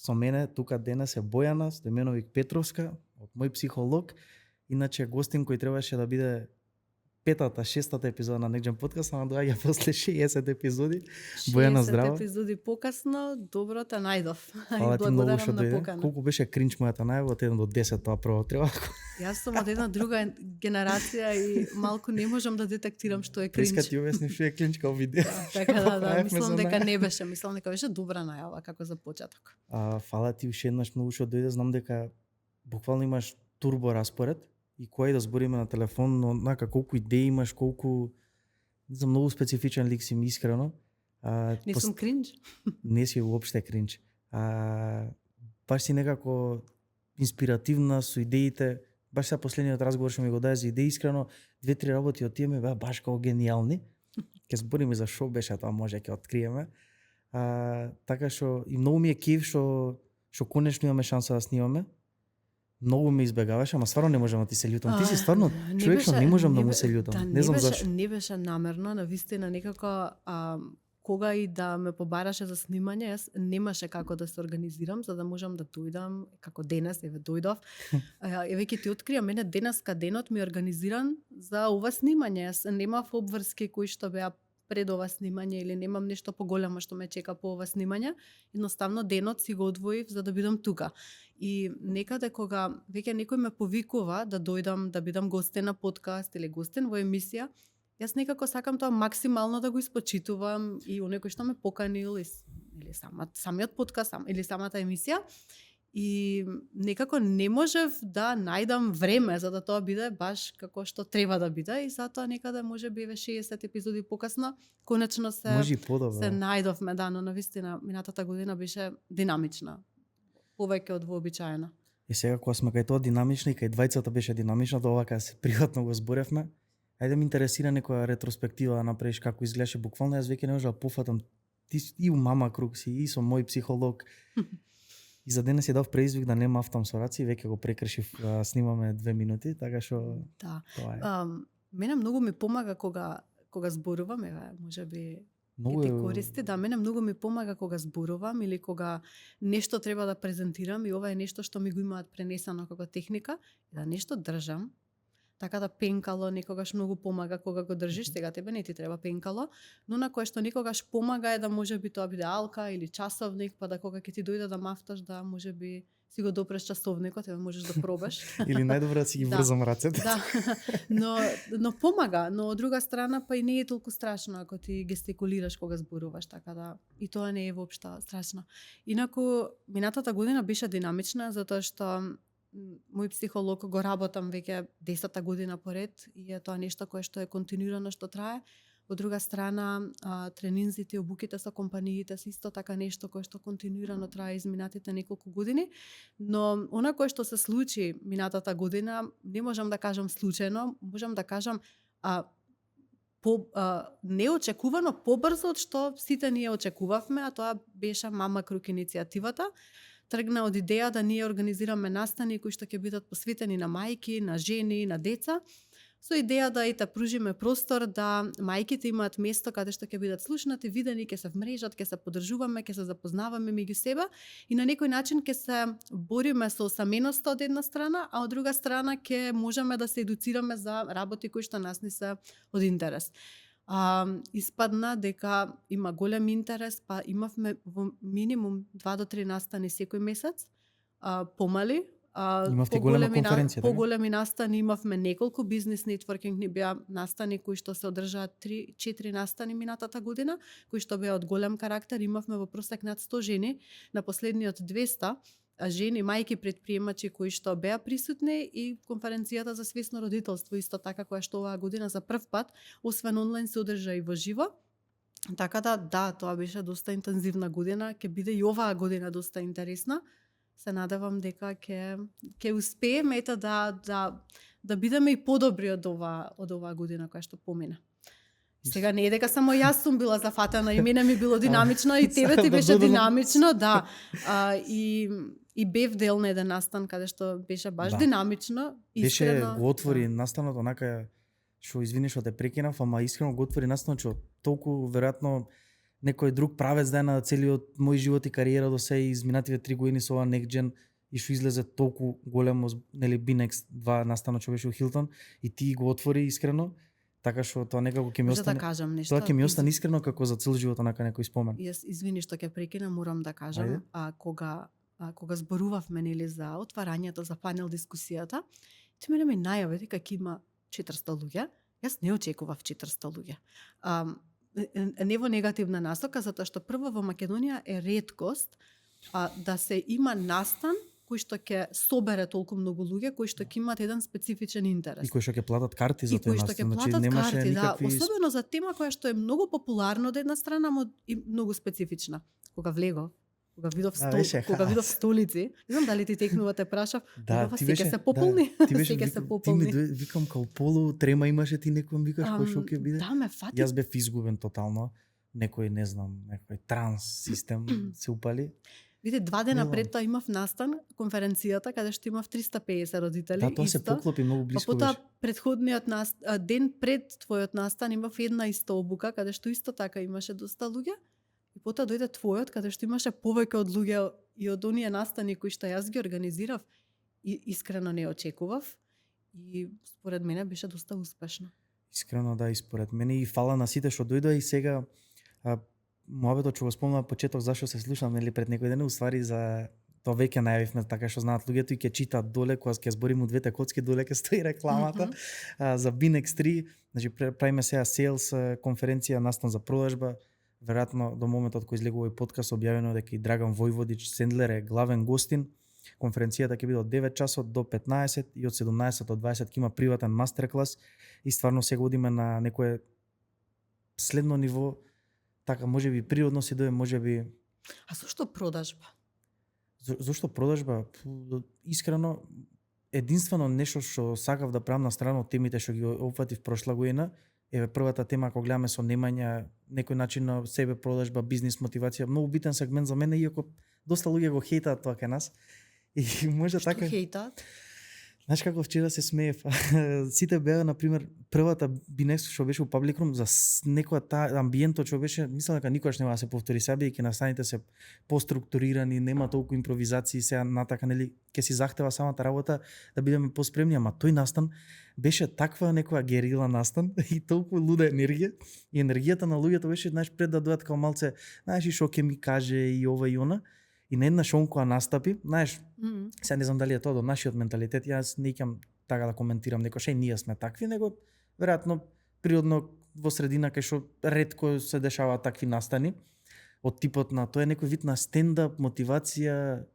Со мене тука денес е Бојана Стојменовик Петровска, од мој психолог. Иначе гостин кој требаше да биде петата, шестата епизода на Next Gen подкаст, ама доаѓа после 60 епизоди. Бојана, здраво. 60 епизоди покасно, добро те најдов. Фала ти многу што дојде. покана. Колку беше кринч мојата најава од 1 до 10, тоа прво треба. Јас сум од една друга генерација и малку не можам да детектирам што е кринч. Иска ти објасни што е кринч као видео. Така да, мислам дека не беше, мислам дека беше добра најава како за почеток. Фала ти уште еднаш многу што дојде, знам дека буквално имаш турбо распоред и кој да збориме на телефон, но нака колку идеи имаш, колку за многу специфичен лик си ми искрено. Не сум кринч? Не си уопште кринч. Баш си некако инспиративна со идеите. Баш сега последниот разговор што ми го даде за идеи, искрено 2-3 работи од тие ми беа баш као гениални. Ќе збориме за шо беше тоа, може ќе откриеме. Така што и многу ми е кеф што конечно имаме шанса да снимаме. Многу ме избегаваш, ама стварно не можам да ти се љутам. Ти си стварно човек што не можам да му се љутам. Да, не знам зашто. Не беше намерно, навистина некако кога и да ме побараше за снимање, јас немаше како да се организирам за да можам да дојдам, како денес, еве дојдов. Еве ќе ти откриам, мене денеска денот ми е организиран за ова снимање. Јас немав обврски кои што беа пред ова снимање или немам нешто поголемо што ме чека по ова снимање. Едноставно денот си го одвоив за да бидам тука. И некаде кога веќе некој ме повикува да дојдам, да бидам гостен на подкаст или гостен во емисија, јас некако сакам тоа максимално да го испочитувам и оној кој што ме поканил или самиот подкаст или самата емисија. И некако не можев да најдам време за да тоа биде баш како што треба да биде и затоа некаде можеби 60 епизоди покасно конечно се најдовме, да, но навистина минатата година беше динамична. Повеќе од вообичаена. И сега кога сме кај тоа динамични, кај двајцата беше динамична, тоа кога се приватно го зборевме. Ајде ме интересира некоја ретроспектива да направиш како изгледаше буквално, јас веќе не можам да пофатам ти и у мама круг си и со мој психолог. И за денес ја дав преизвик да не мафтам со раци, веќе го прекршив, снимаме 2 минути, така што да. Тоа е. Мене многу ми помага кога зборувам, еве, можеби многу ти користи, да, мене многу ми помага кога зборувам или кога нешто треба да презентирам и ова е нешто што ми го имаат пренесено како техника, да нешто држам. Така да пенкало некогаш многу помага кога го држиш, сега тебе не ти треба пенкало, но на кое што некогаш помага е да можеби тоа биде алка или часовник, па да кога ќе ти дојде да мафташ, да можеби си го допреш часовникот, тебе можеш да пробаш. Или најдобро да си ги врзам рацете. Да, но помага, но од друга страна па и не е толку страшно ако ти гестикулираш кога зборуваш, така да и тоа не е воопшто страшно. Инаку минатата година беше динамична затоа што мој психолог го работам веќе 10-та година поред и е тоа нешто кое што е континуирано, што трае. Од друга страна, тренинзите и обуките со компаниите се исто така нешто кое што континуирано трае изминатите неколку години, но она кое што се случи минатата година, не можам да кажам случајно, можам да кажам неочекувано побрзо од што сите ние очекувавме, а тоа беше Мама круг иницијативата. Тргна од идеја да ние организираме настани кои што ќе бидат посветени на мајки, на жени, на деца, со идеја да и та пружиме простор да мајките имаат место каде што ќе бидат слушнати, видени, ќе се вмрежат, ќе се поддржуваме, ќе се запознаваме меѓу себе и на некој начин ќе се бориме со осаменоста од една страна, а од друга страна ќе можеме да се едуцираме за работи кои што нас не се од интерес. Испадна дека има голем интерес, па имавме во минимум 2 до 3 настани секој месец, помали. Имавте голема конференција, поголеми настани имавме неколку, бизнес нетворкинг ни беа настани кои што се одржаат 3-4 настани минатата година, кои што беа од голем карактер, имавме во просек над 100 жени, на последниот 200 жени, мајки предприемачи кои што беа присутни и конференцијата за свесно родителство исто така која што оваа година за прв пат, освен онлайн се одржа и во живо. Така да, тоа беше доста интензивна година, ќе биде и оваа година доста интересна. Се надевам дека ќе успееме ето да бидеме и подобри од оваа година која што помина. Сега не е дека само јас сум била зафатена и мене ми било динамично и тебе ти беше динамично, да. И бев дел на еден настан каде што беше баш динамично. Беше го отвори настанот онака што извини што те прекинав, ама искрено го отвори настанот што толку веројатно некој друг правец да е на целиот мој живот и кариера до се изминативе 3 години со ова Next Gen и што излезе толку големо, нели Binex 2 настанот што беше у Хилтон и ти го отвори искрено, така што тоа некако ќе ми Може да остане. кажам нешто. Тоа ќе ми остане искрено како за цел живот онака некој спомен. Јас извини што ќе прекинам, морам да кажам, Ајде. кога зборувавме нели за отварањето за панел дискусијата, ти мене ми најави дека ќе има 400 луѓе. Јас не очекував 400 луѓе. Не во негативна насока, затоа што прво во Македонија е реткост да се има настан кој што ќе собере толку многу луѓе кои што ќе имаат еден специфичен интерес. И кои што ќе платат карти за И кои тој што ќе настан. Значи платат немаше карти, да, никакви особено за тема која што е многу популарна од една страна, но и многу специфична. Кога влегов, кога видов кога видов столици, не знам дали ти текнува те прашав, Да, ти беше се пополни, ти беше сега се ти пополни. ми викам као полу трема имаше ти некој викаш кој што ќе биде. Да, ме фати. Јас бев изгубен тотално. Некој, не знам, некој транс систем се упали. Виде, 2 Не дена знам. пред тоа имав настан, конференцијата, каде што имав 350 родители. Да, тоа се исто. поклопи многу Па блиско потоа беше. предходниот ден пред твојот настан имав една иста обука, каде што исто така имаше доста луѓе. И потоа дојде твојот, каде што имаше повеќе од луѓе и од оние настани кои што јас ги организирав. И искрено не очекував. И според мене беше доста успешно. Искрено да, и според мене и фала на сите што дојдоа и сега муабетот што го спомнав почеток зашто се слушам нели пред некој ден уствари за тоа веќе најавивме така што знаат луѓето и ќе читаат доле кога ќе збориме двете коцки доле ќе стои рекламата за Binex 3, значи правиме сега sales конференција настан за продажба. Веројатно до моментот кој излегува и подкаст објавено дека и Драган Војводич Сендлер е главен гостин. Конференцијата ќе биде од 9 часот до 15 и од 17 до 20 ќе има приватен мастерклас и стварно сега одиме на некое следно ниво, така можеби природно си дое, можеби. А зошто продажба? Зошто продажба? Искрено единствено нешто што сакав да правам на страна од темите што ги опфатив прошла година, еве првата тема кога гледаме со немање некој начин на себе продажба, бизнис мотивација, многу битен сегмент за мене иако доста луѓе го хейтаат тоа кај нас. И може Што така. хейтаат? Знаеш како вчера се смеев? Сите беа на пример првата Binex што беше у Public Room за некоја таа амбиентот што беше, мислам дека никогаш нема да се повтори себе и ќе настаните се поструктурирани, нема толку импровизации, сега натака нели ќе си захтева самата работа да бидеме поспремни, ама тој настан беше таква некоја герила настан и толку луда енергија и енергијата на луѓето беше знаеш пред да дојдат као малце, знаеш и што ќе ми каже и ова и она. И на еднаш он кога настапи, знаеш, сега не знам дали е тоа до нашиот менталитет, јас не икам така да коментирам некој ше ние сме такви, него веројатно природно во средина кај што ретко се дешаваат такви настани од типот на тоа е некој вид на стендап, мотивација,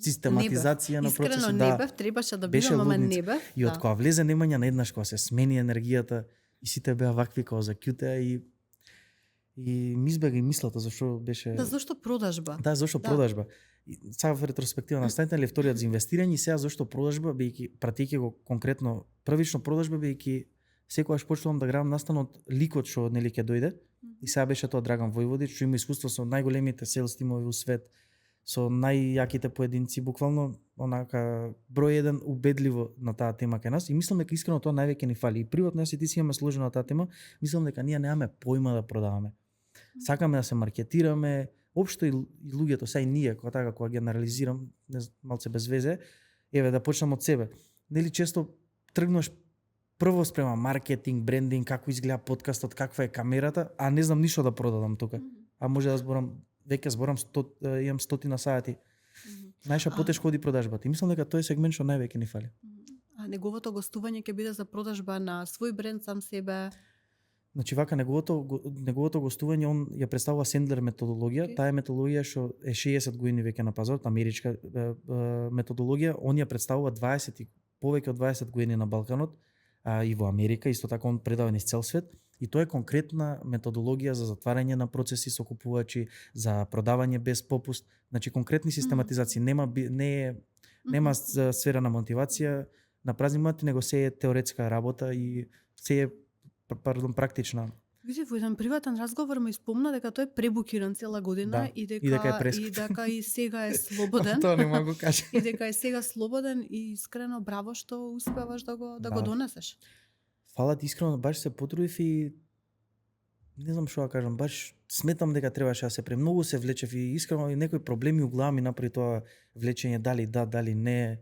систематизација на процесот. Искрено не бев, требаше да бидам, ама не бев. И од кога влезе немања на еднаш кога се смени енергијата и сите беа вакви као за кјуте и ми избега и мислата зашто беше. Да, зашто продажба? Да, зашто продажба. И сега во ретроспектива настанете ли вториот за инвестирање и сега зашто продажба бидејќи пратејќи го конкретно првично продажба бидејќи секогаш почнувам да градам настан од ликот што нели ќе дојде и сега беше тоа Драган Војводич што има искуство со најголемите селс тимови у свет, со најјаките поединци, буквално онака број 1 убедливо на таа тема кај нас и мислам дека искрено тоа највеќе ни фали. И приватно јас и ти си имаме сложено на таа тема, мислам дека ние немаме појма да продаваме. Сакаме да се маркетираме, општо и луѓето, сега и ние, кога генерализирам, малце без везе, еве да почнам од себе. Нели често тргнуваш прво спрема маркетинг, брендинг, како изгледа подкастот, каква е камерата, а не знам ништо да продадам тука. А може да зборам, веќе зборам имам 100 сати. Најша потешко оди продажбата. И мислам дека тој е сегмент што највеќе ни фали. А неговото гостување ќе биде за продажба на свој бренд сам себе. Значи вака неговото гостување он ја представува Сендлер методологија, таа е методологија што е 60 години веќе на пазарот, америчка методологија, он ја представува 20 и повеќе од 20 години на Балканот, и во Америка, исто така он предава низ цел свет. И тоа е конкретна методологија за затварање на процеси со купувачи, за продавање без попуст, значи конкретни систематизации, нема сфера на мотивација на празни моменти, него се е теоретска работа и се е практична. Види, во еден приватен разговор ми спомна дека тој е пребукиран цела година и дека и сега е слободен. Тоа не мога го кажа. И дека е сега слободен и искрено браво што успеваш да го донесеш. Фала ти искрено, баш се потрудив и не знам што да кажам, баш сметам дека требаше да се премногу се влечев и искрено и некои проблеми у глава ми направи тоа влечење дали да, дали не,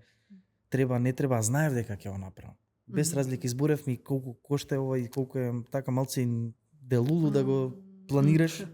треба, не треба, знаев дека ќе го направам. Без разлики изборев ми колку кошта е ова и колку е така малце и делулу да го планираш.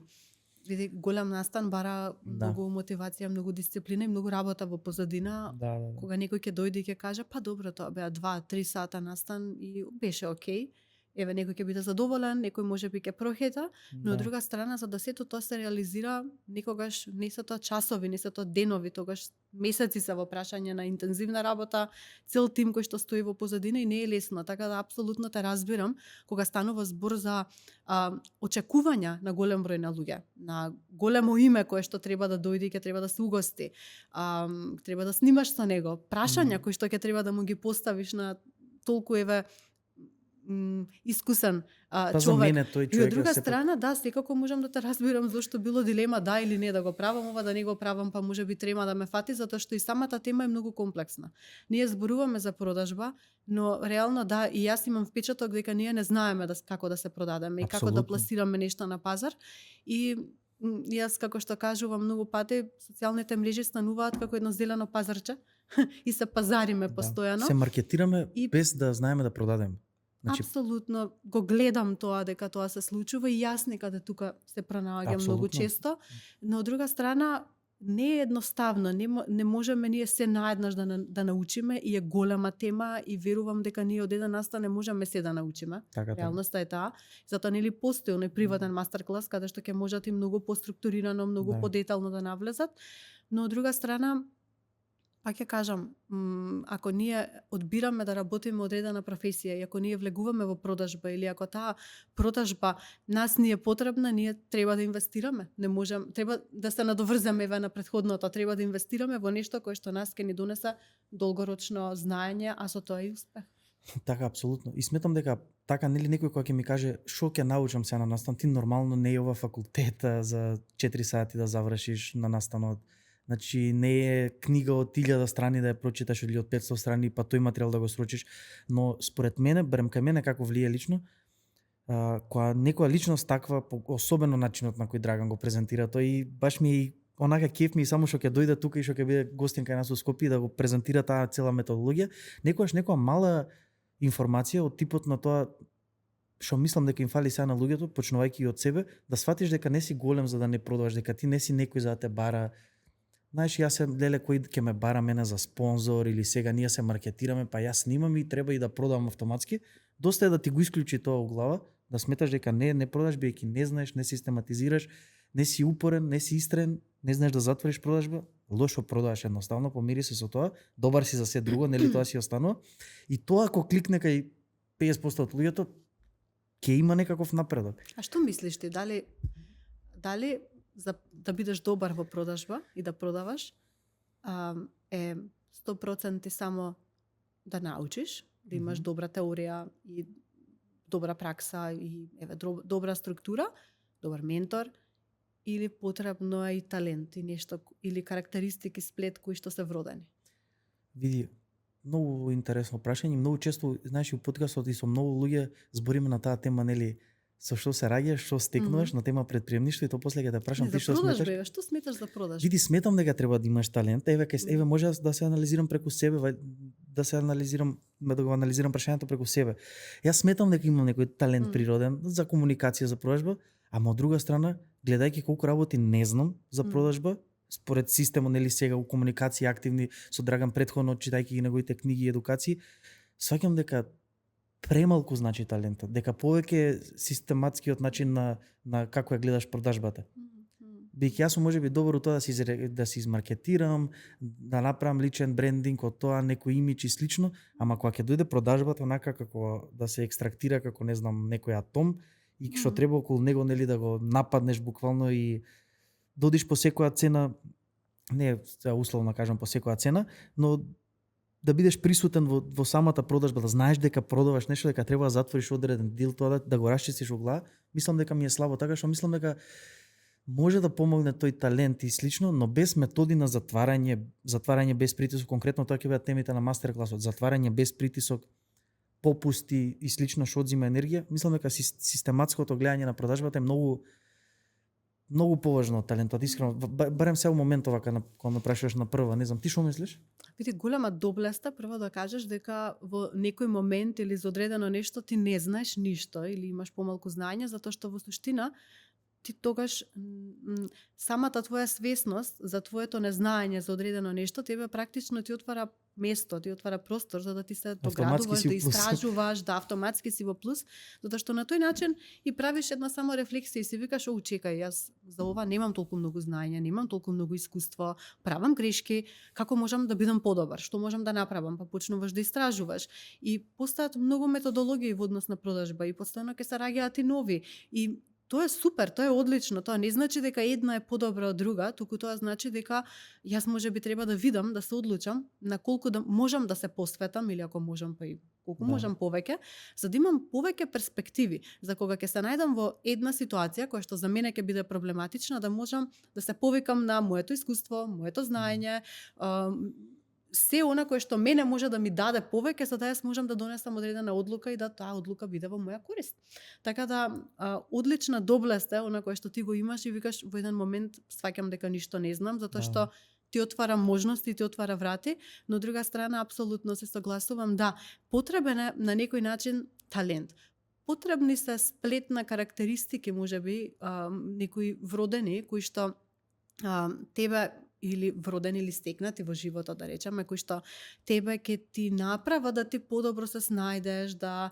Види, голем настан бара многу мотивација, многу дисциплина и многу работа во позадина. Да. Кога некој ќе дојде и ќе каже, па добро, тоа беа 2-3 сата настан и беше окей. Еве, некој ќе биде задоволен, некој можеби ќе прохета, но од друга страна, за да сето тоа се реализира, никогаш не се тоа часови, не се тоа денови, тогаш месеци се во прашање на интензивна работа, цел тим кој што стои во позадина и не е лесно, така да апсолутно те разбирам кога станува збор за очекувања на голем број на луѓе, на големо име кое што треба да дојде и ќе треба да се угости, треба да снимаш со него, прашања кои што ќе треба да му ги поставиш на толку искусен човек. За мене тој човек. И од друга страна, да, секако можам да те разбирам зашто било дилема да или не да го правам ова, да не го правам, па можеби трема да ме фати, затоа што и самата тема е многу комплексна. Ние зборуваме за продажба, но реално да, и јас имам впечаток дека ние не знаеме како да се продадеме и како да пласираме нешто на пазар. И јас, како што кажувам многу пати, социјалните мрежи стануваат како едно зелено пазарче и се пазариме постојано. Се маркетираме без да знаеме да продадеме. Значи, апсолутно го гледам тоа дека тоа се случува и јас некаде тука се пронаоѓам многу често, но од друга страна не е едноставно, не можеме ние се наеднаш да научиме и е голема тема и верувам дека ние од еден настан не можеме се да научиме. Реалноста е таа, затоа нели постои оној приватен мастер-клас каде што ќе можат и многу поструктурирано, многу подетално да навлезат, но од друга страна па ќе кажам, ако ние одбираме да работиме одредена професија и ако ние влегуваме во продажба или ако таа продажба нас ни е потребна, ние треба да инвестираме. Не можам, треба да се надоврземе еве на претходното, треба да инвестираме во нешто кое што нас ќе ни донесе долгорочно знаење, а со тоа и успех. Така, апсолутно. И сметам дека така нели некој кој ќе ми каже што ќе научам се на настан, ти нормално не е ова факултета за 4 сати да завршиш на настанот. Значи не е книга од 1000 страни да ја прочиташ или од 500 страни па тој материјал да го срочиш, но според мене, барем кај мене како влие лично, кога некоја личност таква, особено начинот на кој Драган го презентира тој и баш ми онака кеф ми само што ќе дојде тука и што ќе биде гостин кај нас во Скопје да го презентира таа цела методологија, некоја мала информација од типот на тоа што мислам дека им фали сега на луѓето, почнувајќи од себе, да сватиш дека не си голем за да не продаваш, дека ти не си некој за да те бара. Знаеш, јас се леле кој ќе ме бара мене за спонзор или сега ние се маркетираме, па јас снимам и треба и да продавам автоматски. Доста е да ти го исклучи тоа во глава, да сметаш дека не продаш бидејќи не знаеш, не систематизираш, не си упорен, не си истрен, не знаеш да затвориш продажба, лошо продаваш едноставно, помири се со тоа, добар си за се друго, нели тоа си останува. И тоа ако кликне кај 50% од луѓето, ќе има некаков напредок. А што мислиш ти, дали за да бидеш добар во продажба и да продаваш, е 100% само да научиш, да имаш добра теорија и добра пракса и добра структура, добар ментор, или потребно е и талент и нешто или карактеристики сплет кои што се вродени? Види, многу интересно прашање, многу често, знаеш, у подкастот и со многу луѓе збориме на таа тема, нели, со што се раѓаш, што стекнуваш на тема предприемништво и тоа после ќе те прашам ти што сметаш. Што сметаш за продажба? Види, сметам дека треба да имаш талент. Еве може да се анализирам преку себе, да го анализирам прашањето преку себе. Јас сметам дека имам некој талент природен за комуникација, за продажба, ама од друга страна, гледајќи колку работи не знам за продажба, според системот, нели сега у комуникација активни со Драган претходно читајќи ги неговите книги и едукации, сваќам дека премалку значи талентот, дека повеќе систематскиот начин на како ја гледаш продажбата. Бидејќи јас сум можеби добар у тоа да се измаркетирам, да направам личен брендинг од тоа, некој имидж и слично, ама кога ќе дојде продажбата онака како да се екстрактира како не знам некој атом и што треба околу него нели да го нападнеш буквално и додиш по секоја цена, не условно кажам по секоја цена, но да бидеш присутен во самата продажба, да знаеш дека продаваш нешто, дека треба да затвориш одреден дил, тоа да го расчистиш во глава, мислам дека ми е слабо така, што мислам дека може да помогне тој талент и слично, но без методи на затварање без притисок, конкретно тоа ќе бидат темите на мастер-класот, затварање без притисок, попусти и слично што одзима енергија, мислам дека систематското гледање на продажбата е многу поважно од талентот, искрено. Барем се во моментот вака кога ме прашуваш на прва, не знам, ти што мислиш? Види, голема доблеста прво да кажеш дека во некој момент или за одредено нешто ти не знаеш ништо или имаш помалку знаење, затоа што во суштина ти тогаш самата твоја свесност за твоето незнаење за одредено нешто тебе практично ти отвара место, ти отвара простор за да ти се доградуваш, да истражуваш, да автоматски си во плюс, затоа што на тој начин и правиш една само рефлексија и си викаш, чекај, јас за ова немам толку многу знаење, немам толку многу искуство, правам грешки, како можам да бидам подобар, што можам да направам, па почнуваш да истражуваш и постаат многу методологии во однос на продажба и постојано ќе се раѓаат и нови и тоа е супер, тоа е одлично, тоа не значи дека една е подобра од друга, туку тоа значи дека јас можеби треба да видам, да се одлучам на колку да можам да се посветам или ако можам па и колку можам повеќе, за да имам повеќе перспективи, за кога ќе се најдам во една ситуација која што за мене ќе биде проблематична, да можам да се повикам на моето искуство, моето знаење, се она кое што мене може да ми даде повеќе за да јас можам да донесам одредена одлука и да таа одлука биде во моја корист. Така да одлична доблест е она кое што ти го имаш и викаш во еден момент сваќам дека ништо не знам затоа што ти отвара можности, ти отвара врати, но од друга страна апсолутно се согласувам да потребен е на некој начин талент. Потребни се сплет на карактеристики, можеби некои вродени кои што тебе или вродени или стекнати во животот, да речеме, кои што тебе ќе ти направа да ти подобро се снајдеш, да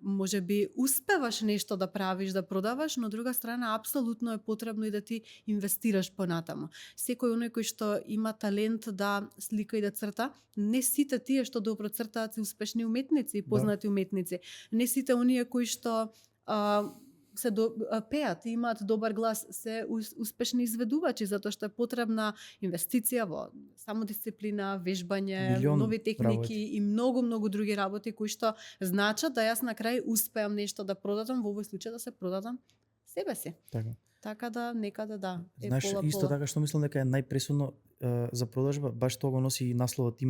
можеби успеваш нешто да правиш, да продаваш, но од друга страна апсолутно е потребно и да ти инвестираш понатаму. Секој оној кој што има талент да слика и да црта, не сите тие што добро цртаат се успешни уметници и познати уметници. Не сите оние кои што се пеат и имаат добар глас, се успешни изведувачи, затоа што е потребна инвестиција во самодисциплина, вежбање, нови техники и многу други работи кои што значат да јас на крај успеам нешто да продадам, во овој случај да се продадам себе си. Така да некаде да е знаеш, пола. Исто така што мислам дека е најпресудно за продажба, баш тоа го носи и насловот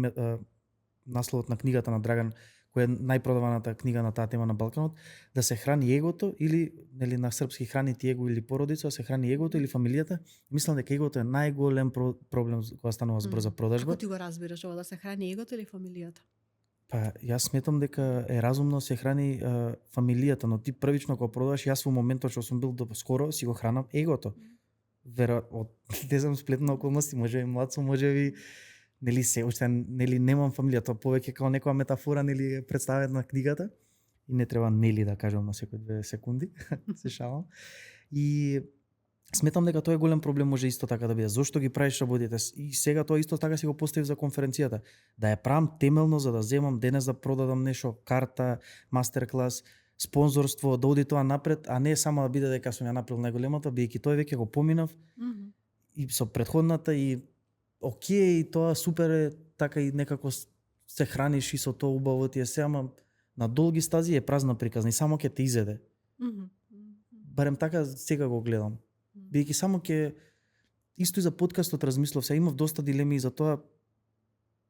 на книгата на Драган, која е најпродаваната книга на таа тема на Балканот, да се храни егото или нели на српски храни ти его или породица, да се храни егото или фамилијата. Мислам дека егото е најголем проблем кога станува збор за продажба. Како ти го разбираш ова, да се храни егото или фамилијата? Па јас сметам дека е разумно се храни фамилијата, но ти првично кога продаваш, јас во моментот што сум бил до скоро си го хранам егото. Не знам, сплетна околности, можеби млад сум, можеби нели се уште нели немам фамилија, тоа повеќе како некоја метафора нели представет на книгата и не треба нели да кажам на секој 2 секунди, се шалам. И сметам дека тоа е голем проблем, може исто така да биде. Зошто ги правиш работите? И сега тоа исто така си го поставив за конференцијата. Да ја правам темелно за да земам денес да продадам нешто, карта, мастер-клас, спонзорство, да оди тоа напред, а не само да биде дека сум ја направил најголемата, бидејќи тоа веќе го поминав и со претходната и окей, тоа супер е, така и некако се храниш и со тоа убаво ти е се, ама на долги стази е празна приказна и само ќе те изеде. Барем така сега го гледам. Бидејќи само ќе исто и за подкастот размислав, се имав доста дилеми и за тоа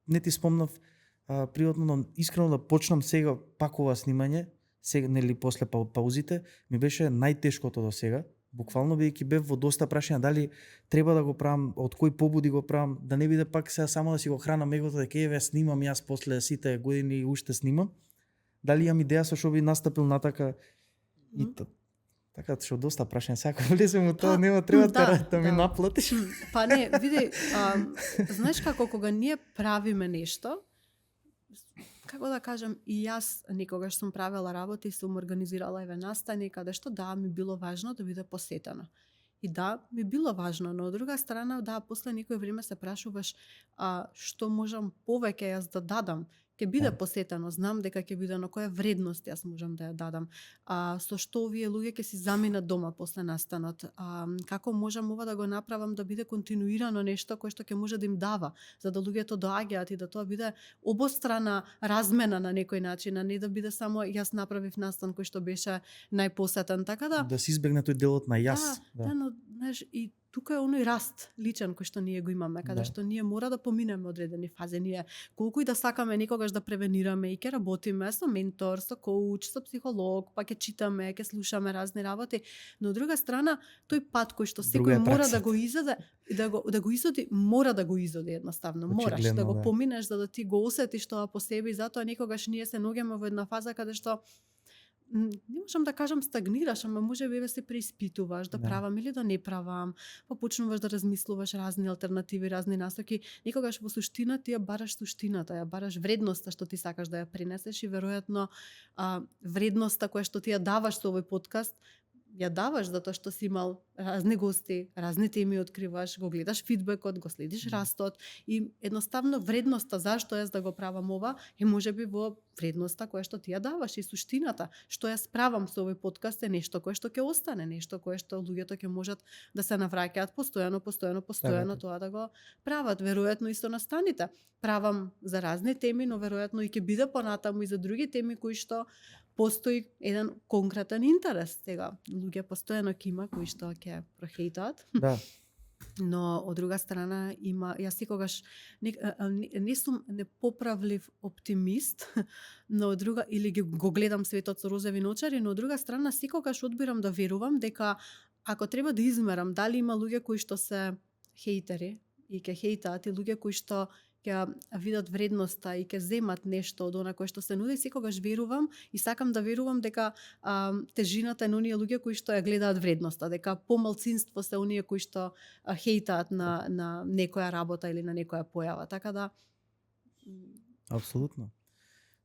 не ти спомнав приватно, но искрено да почнам сега пак ова снимање, сега нели после паузите, ми беше најтешкото до сега. Буквално бидејќи бев во доста прашања дали треба да го правам, од кои побуди го правам, да не биде пак сега само да си го хранам егото дека еве снимам јас после сите години уште снимам. Дали имам идеја со што би настапил натака и така што доста прашања, сега кога влезем во тоа нема треба да ми наплатиш. Па не, види, знаеш како кога ние правиме нешто, како да кажам, и јас некогаш сум правела работи и сум организирала еве настани каде што да ми било важно да биде посетено. И да, ми било важно, но од друга страна да после некој време се прашуваш што можам повеќе јас да дадам. Ќе биде посетено, знам дека ќе биде, но која вредност јас можам да ја дадам. Со што овие луѓе ќе си заминат дома после настанот. Како можам ова да го направам да биде континуирано нешто кое што ќе може да им дава, за да луѓето доаѓаат и да тоа биде обострана размена на некој начин, а не да биде само јас направив настан кој што беше најпосетен, така да. Да се избегне тој делот на јас. Да, но знаеш и тука е оној раст личен кој што ние го имаме, каде што ние мора да поминеме одредени фази. Ние колку и да сакаме некогаш да превенираме и ќе работиме со ментор, со коуч, со психолог, па ќе читаме, ќе слушаме разни работи, но од друга страна тој пат кој што секој мора да го изоде, да го изоди, мора да го изоди едноставно. Мораш да го поминеш за да ти го осетиш тоа по себе и затоа некогаш ние се наоѓаме во една фаза каде што не можам да кажам стагнираш, ама може би се преиспитуваш, да правам или да не правам, па почнуваш да размислуваш разни алтернативи, разни насоки. Некогаш во суштина ти ја бараш суштината, ја бараш вредноста што ти сакаш да ја принесеш и веројатно вредноста која што ти ја даваш со овој подкаст, ја даваш затоа што си имал разни гости, разни теми откриваш, го гледаш фидбекот, го следиш растот и едноставно вредноста зашто јас да го правам ова е можеби во вредноста која што ти ја даваш и суштината. Што ја справам со овој подкаст е нешто кое што ќе остане, нешто кое што луѓето ќе можат да се навраќаат постојано тоа да го прават. Веројатно исто настаните. Правам за разни теми, но веројатно и ќе биде понатаму и за други теми кои што постои еден конкретен интерес. Сега луѓе постојано ќе има кои што ќе прохејтаат. Да. Но од друга страна има, јас секогаш не сум непоправлив оптимист, но од друга или го гледам светот со розови ночари, но од друга страна секогаш одбирам да верувам дека ако треба да измерам дали има луѓе кои што се хейтери и ќе хейтаат и луѓе кои што ќе видат вредноста и ќе земат нешто од она кое што се нуди, секогаш верувам и сакам да верувам дека тежината е на оние луѓе кои што ја гледаат вредноста, дека помалцинство се оние кои што хейтаат на некоја работа или на некоја појава. Така да апсолутно.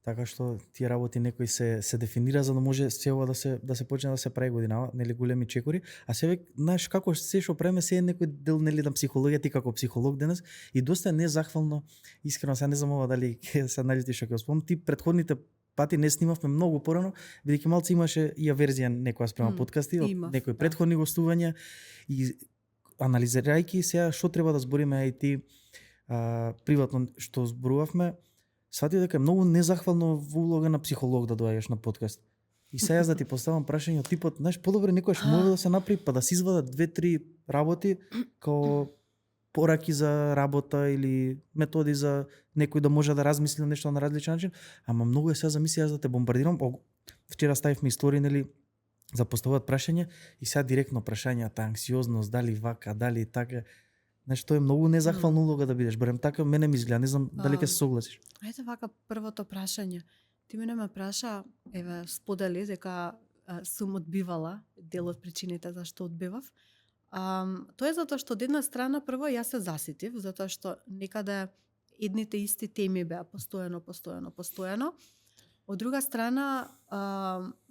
Така што тие работи некои се дефинира за да може се ова да се почне да се прави годинава, нели големи чекори, а себе знаеш како се што правиме се е некој дел нели на психологија, ти како психолог денес и доста незахвално, искрено се не знам ова дали ќе се наљути што ќе спомнам, ти претходните пати не снимавме многу порано, бидејќи малку имаше и аверзија некоја спрема подкасти, од некои претходни гостувања и анализирајќи сега што треба да збориме и ти приватно што зборувавме, сватив дека е многу незахвално во улога на психолог да доаѓаш на подкаст. И сега да ти поставам прашање од типот, знаеш, подобро некојаш може да се направи па да се извадат 2-3 работи како пораки за работа или методи за некој да може да размисли на нешто на различен начин, ама многу е сега замисли јас да те бомбардирам. Вчера ставивме истории, нели, за поставуваат прашање и сега директно прашањата, анксиозност, дали вака, дали така. Знаеш, тоа е многу незахвална улога да бидеш, барем така мене ми изгледа, не знам дали ќе се согласиш. Ајде вака првото прашање. Ти мене ме праша, еве, сподели дека сум одбивала дел од причините зашто одбивав. Тоа е затоа што од една страна прво јас се заситив, затоа што некаде едните исти теми беа постојано. Од друга страна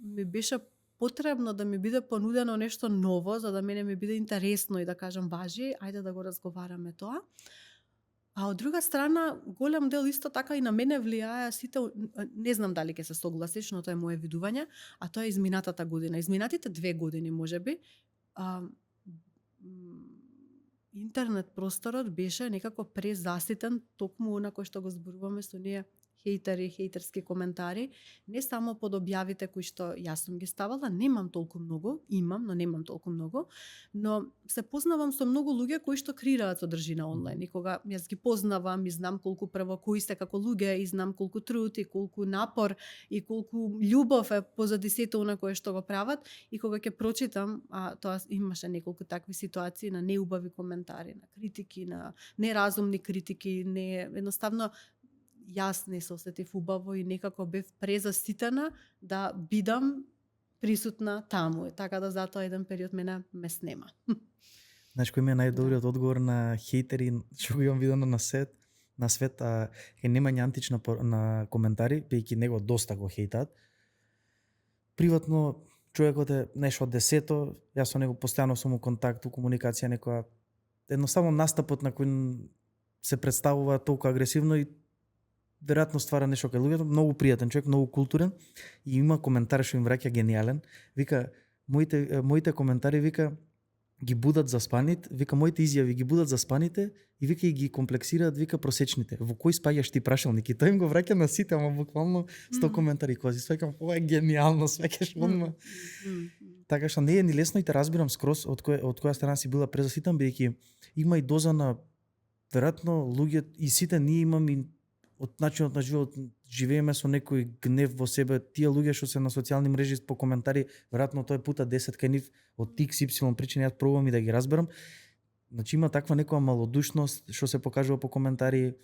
ми беше потребно да ми биде понудено нешто ново, за да мене ми биде интересно и да кажам важи, ајде да го разговараме тоа. А од друга страна, голем дел исто така и на мене влијаја сите, не знам дали ќе се согласиш, но тоа е мое видување, а тоа е изминатата година. Изминатите 2 години, можеби, интернет просторот беше некако презаситен токму она кој што го зборуваме со ние хейтери, хейтерски коментари, не само под објавите кои што јас сум ги ставала, немам толку многу, имам, но немам толку многу, но се познавам со многу луѓе кои што креираат содржина онлайн. И кога јас ги познавам и знам колку прво кои сте како луѓе и знам колку труд и колку напор и колку љубов е позади сето она кое што го прават, и кога ќе прочитам, тоа имаше неколку такви ситуации на неубави коментари, на критики, на неразумни критики, едноставно јас не се осетив убаво и некако бев презаситена да бидам присутна таму. Така да затоа еден период мене ме снема. Знаеш кој ми е најдобриот одговор на хейтери што го имам видено на свет, е немање антична на коментари, бидејќи него доста го хейтаат. Приватно човекот е нешто од 10-то, јас со него постојано сум у контакт, у комуникација некоја. Едноставно настапот на кој се представува толку агресивно и веројатно ствара нешто кај луѓето, многу пријатен човек, многу културен и има коментар што им враќа гениален. Вика моите коментари вика ги будат заспаните, вика моите изјави ги будат заспаните и вика и ги комплексираат вика просечните. Во кој спаѓаш ти прашалник? И тој им го враќа на сите, ама буквално 100 коментари кози. Свекам, ова е гениално, свекаш одма. така што не е ни лесно и те разбирам скроз од која страна си била презаситан, бидејќи има и доза на веројатно луѓе и сите ние имаме и од начинот на живот живееме со некој гнев во себе. Тие луѓе што се на социјални мрежи по коментари, веројатно тој пута 10 кај нив од XY причини, јас пробувам и да ги разберам. Значи има таква некоја малодушност што се покажува по коментари.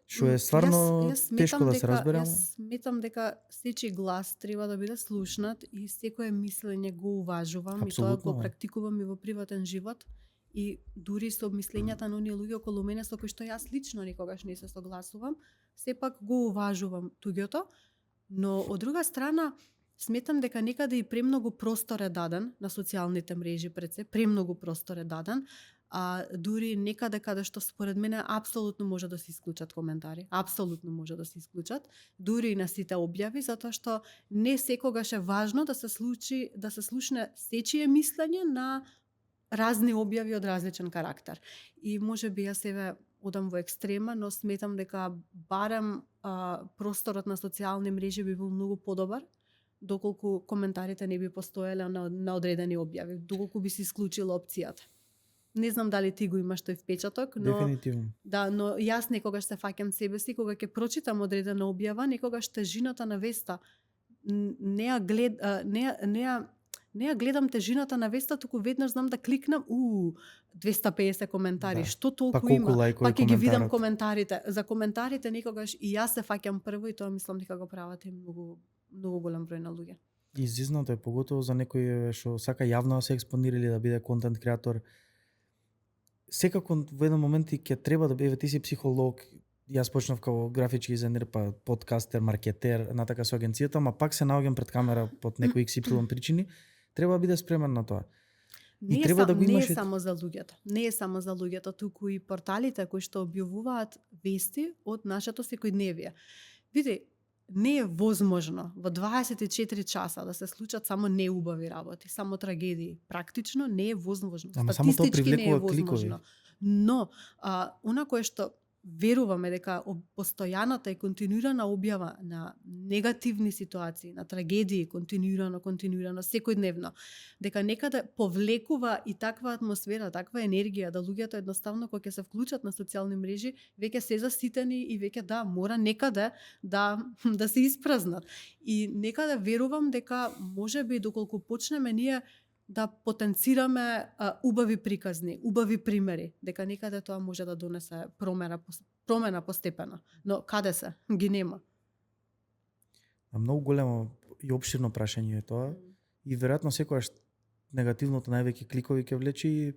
Што е стварно тешко да се разбере. Јас сметам дека сечи глас треба да биде слушнат и секое мислење го уважувам. Апсолутно, и тоа го практикувам и во приватен живот. И дури со мислењата на оние луѓе околу мене со кои што јас лично никогаш не се согласувам, сепак го уважувам туѓото, но од друга страна сметам дека некаде и премногу простор е даден на социјалните мрежи пред се, премногу простор е даден, а дури некаде каде што според мене апсолутно може да се исклучат коментари, апсолутно може да се исклучат, дури и на сите објави, затоа што не секогаш е важно да се слушне сечие мислење на разни објави од различен карактер. И може би јас еве одам во екстрема, но сметам дека барем просторот на социјални мрежи би бил многу подобар доколку коментарите не би постоеле на одредени објави, доколку би се исклучила опцијата. Не знам дали ти го имаш тој впечаток, но Дефинитивно. Да, но јас некогаш се фаќам себе си кога ќе прочитам одредена објава, некогаш тежината на веста не ја гледам тежината на веста, туку веднаш знам да кликнам, 250 коментари, што толку има, па ќе ги видам коментарите. За коментарите некогаш и јас се фаќам прво и тоа мислам дека го прават и многу голем број на луѓе. Изизнато е, поготово за некој што сака јавно да се експонира или да биде контент креатор. Секако во еден момент и ќе треба да биде, ти си психолог, јас почнав како графички дизајнер, па подкастер, маркетер, натака со агенцијата, ама пак се наоѓам пред камера под некои XY причини, треба да биде спремен на тоа. Не е само за луѓето. Не е само за луѓето, туку и порталите кои што објавуваат вести од нашето секојдневие. Види, не е возможно во 24 часа да се случат само неубави работи, само трагедии. Практично не е возможно. Ама само тоа привлекува кликови. Но, она кое што веруваме дека постојаната и континуирана објава на негативни ситуации, на трагедии, континуирано, секојдневно, дека некаде повлекува и таква атмосфера, таква енергија, да луѓето едноставно кога ќе се вклучат на социјални мрежи, веќе се заситени и веќе мора некаде да се испразнат. И некаде верувам дека можеби доколку почнеме ние да потенцираме убави приказни, убави примери, дека некаде тоа може да донесе промена постепено. Но каде се? Ги нема. Многу големо и опширно прашање е тоа и веројатно секогаш негативното највеќе кликови ќе влече и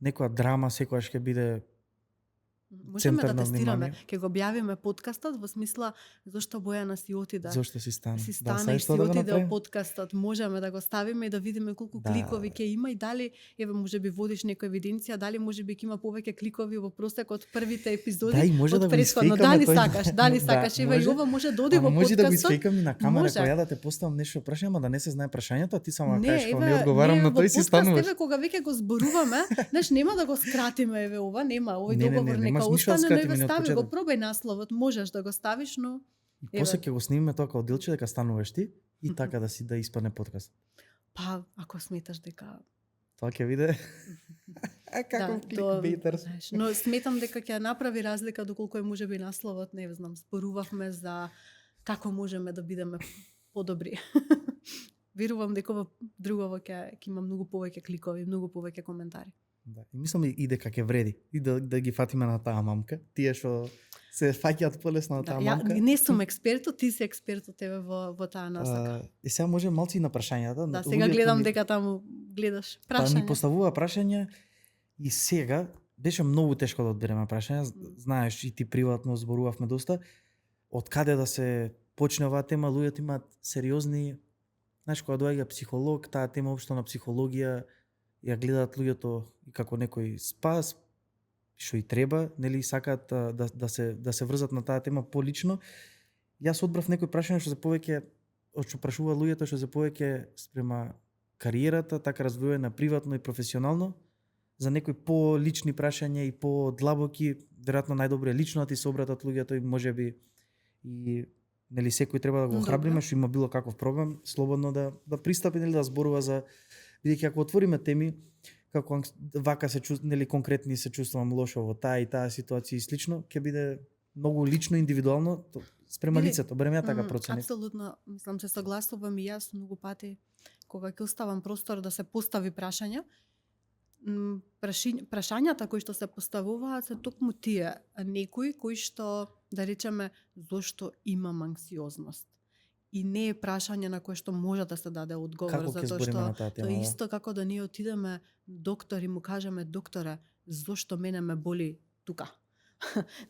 некоја драма секогаш ќе биде можеме да тестираме, ќе го објавиме подкастот во смисла зошто Бојана си отиде. Зошто си стана? И си отиде од подкастот. Можеме да го ставиме и да видиме колку кликови ќе има и дали еве можеби водиш некоја евиденција, дали можеби ќе има повеќе кликови во просек од првите епизоди. Да, и може да го исфејкаме. Дали сакаш, еве и ова може да оди во подкастот. Може да го исфејкам и на камера која да те поставам нешто прашање, ама да не се знае прашањето, а ти само кажеш кога не одговарам на тој си стануваш. Еве кога веќе го зборуваме, нема да го скратиме еве ова, нема овој договор нека остане, но го стави, го пробај насловот, можеш да го ставиш, но и после ќе го снимиме тоа како делче дека стануваш ти и така да испадне подкаст. Па, ако сметаш дека тоа ќе биде каков кликбейтер. Но сметам дека ќе направи разлика доколку е можеби насловот, не знам, спорувавме за како можеме да бидеме подобри. Верувам дека во другово ќе има многу повеќе кликови, многу повеќе коментари. Да, и мислам и дека ќе вреди и да ги фатиме на таа мамка. Тие што се фаќаат полесно на таа мамка. Ја не сум експертот, ти си експертот еве во таа насока. И сега може малци и на прашањата. Да, сега гледам дека таму гледаш прашања. Ни поставува прашања и сега беше многу тешко да одбереме прашања. Знаеш, и ти приватно зборувавме доста. Од каде да се почне оваа тема, луѓето имаат сериозни, знаеш, кога доаѓа психолог, таа тема општо на психологија ја гледаат луѓето и како некој спас, што и треба, нели сакаат да се врзат на таа тема полично. Јас одбрав некои прашања што се повеќе што прашуваат луѓето, што се повеќе спрема кариерата, така развојена приватно и професионално, за некои полични прашања и подлабоки, веројатно најдобро е лично да ти се обратат луѓето и можеби и нели секој треба да го Добро. храбриме што има било каков проблем, слободно да пристапи, нели, да зборува за, бидејќи ако отвориме теми како вака се нели конкретни се чувствувам лошо во таа и таа ситуација и слично, ќе биде многу лично, индивидуално спрема Или, лицето, барем ја така проценив. Апсолутно, мислам се согласувам и јас многу пати кога ќе оставам простор да се постави прашања. Прашањата кои што се поставуваат се токму тие, некои кои што, да речеме, зошто имам анксиозност. И не е прашање на кое што може да се даде одговор, Како ќе затоа збориме што на таа тема? тоа е исто како да ние отидеме доктор и му кажеме: докторе, зошто мене ме боли тука?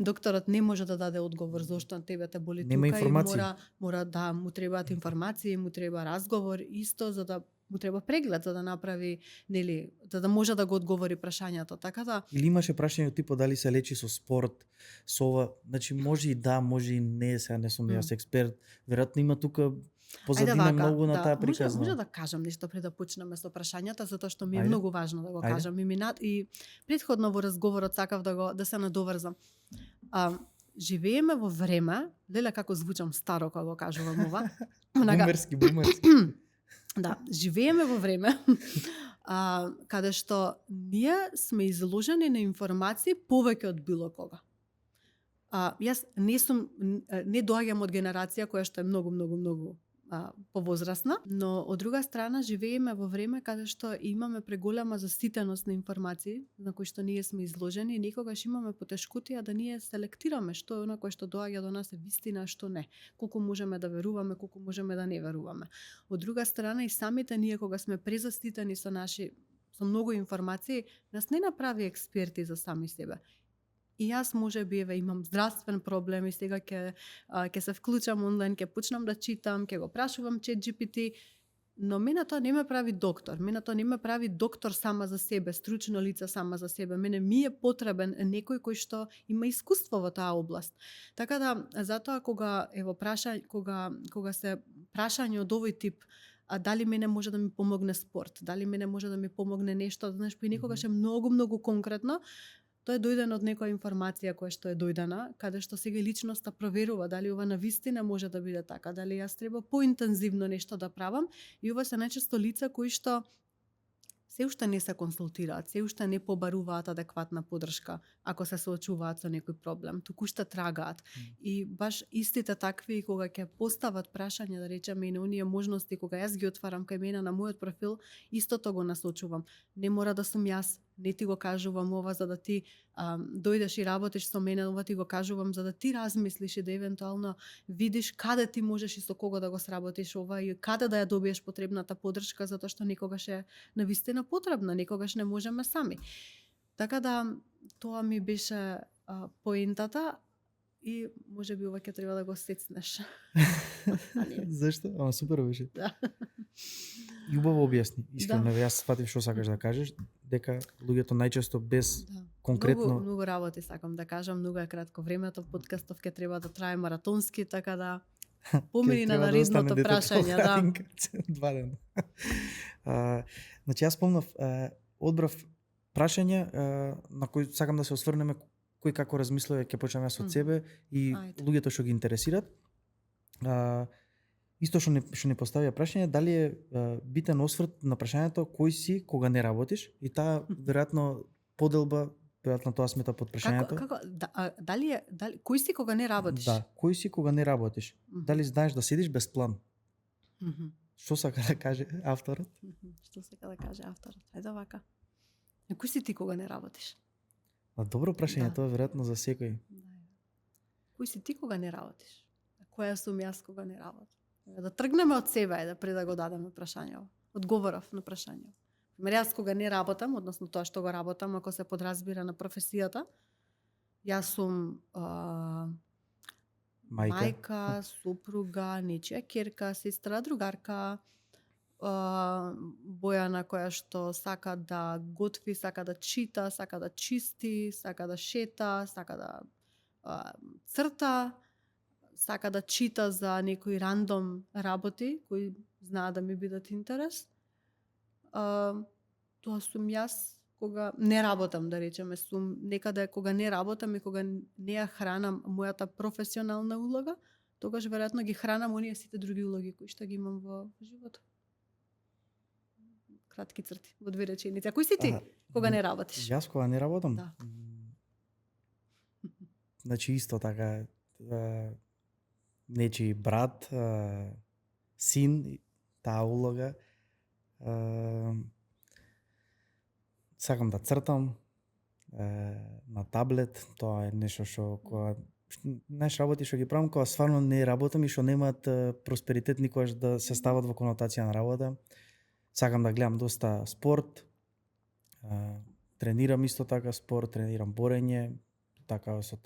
Докторот не може да даде одговор зошто на тебе те боли Нема тука информации. и мора да му требаат информации, му треба разговор исто за да му треба преглед за да направи, нели, за да може да го одговори прашањето. Така да Или имаше прашање типо дали се лечи со спорт, со ова, значи може и да, може и не, сега не сум јас експерт. Веројатно има тука позадина многу на таа приказна. Може да кажам нешто пред да почнеме со прашањата, затоа што ми е Ајде. многу важно да го Ајде. кажам. И претходно во разговорот сакав да се надоврзам. Живееме во време, леле како звучам старо кога го кажувам ова. Бумерски. Да, живееме во време каде што ние сме изложени на информации повеќе од било кога. Јас не доаѓам од генерација која што е многу повозрасна, но од друга страна живееме во време каде што имаме преголема заситеност на информации на кои што ние сме изложени и некогаш имаме потешкотија да ние селектираме што е она кое што доаѓа до нас е вистина, а што не. Колку можеме да веруваме, колку можеме да не веруваме. Од друга страна и самите ние кога сме презаситени со многу информации, нас не направи експерти за сами себе. И јас можеби имам здравствен проблем и сега ќе се вклучам онлайн, ќе почнам да читам, ќе го прашувам ChatGPT, но мене тоа не ме прави доктор. Мене тоа не ме прави доктор сама за себе, стручно лице сама за себе. Мене ми е потребен некој кој што има искуство во таа област. Така да затоа кога се прашање од овој тип, дали мене може да ми помогне спорт, дали мене може да ми помогне нешто, знаеш, понекогаш е многу конкретно. Тоа е дојдено од некоја информација која што е дојдена, каде што сега личноста проверува дали ова навистина може да биде така, дали јас треба поинтензивно нешто да правам, и ова се најчесто лица кои што се уште не се консултираат, се уште не побаруваат адекватна поддршка ако се соочуваат со некој проблем, туку што трагаат. И баш истите такви кога ќе постават прашање, да речеме, и на оние можности кога јас ги отварам кај мене на мојот профил, истото го насочувам. Не мора да сум јас, не ти го кажувам ова за да ти дојдеш и работиш со мене, ова ти го кажувам за да ти размислиш и да евентуално видиш каде ти можеш и со кого да го сработиш ова и каде да ја добиеш потребната поддршка, затоа што некогаш е навистина потребна, некогаш не можеме сами. Така да тоа ми беше поентата и можеби ова ќе треба да го сецнеш. Зашто? Ама супер беше. Да. И убаво објасни. Искрено, Да. јас сфатив што сакаш да кажеш, дека луѓето најчесто без конкретно Многу работи сакам да кажам, многу е кратко времето, подкастов ќе треба да трае маратонски, така да помини на наредното прашање, да. 2 дена. Значи јас спомнав, одбрав прашање на кои сакам да се осврнеме, кој како размислува, ќе почнам јас од себе и луѓето што ги интересираат. Исто што не поставија прашање, дали е битен осврт на прашањето кој си кога не работиш, и таа веројатно поделба, веројатно тоа смета под прашањето. Дали кој си кога не работиш? Да, кој си кога не работиш? Дали знаеш да седиш без план? Што сака да каже авторот? Што сака да каже авторот? Ајде вака. Кој си ти кога не работиш? Добро прашање, тоа веројатно за секој. Кој си ти кога не работиш? Која сум јас кога не работам? Да тргнеме од себе, да пред да го дадеме прашањето. Одговоров на прашањето. Јас кога не работам, односно тоа што го работам, ако се подразбира на професијата, јас сум мајка, супруга, нечија ќерка, сестра, другарка, Бојана која што сака да готви, сака да чита, сака да чисти, сака да шета, сака да црта, сака да чита за некои рандом работи кои знаат да ми бидат интерес. Тоа сум јас кога не работам, да речеме, сум некаде кога не работам и кога не ја хранам мојата професионална улога, тогаш веројатно ги хранам оние сите други улоги кои што ги имам во животот. Кратки црти, во 2 реченици. А кој си ти кога не работиш? Јас кога не работам? Да. Значи исто така нечи брат, син, таа улога. Сакам да цртам на таблет, тоа е нешто што кога знаеш работи што ги правам кога стварно не работам и што немаат просперитет никогаш да се стават во конотација на работа. Сакам да гледам доста спорт, тренирам исто така спорт, тренирам борење, така со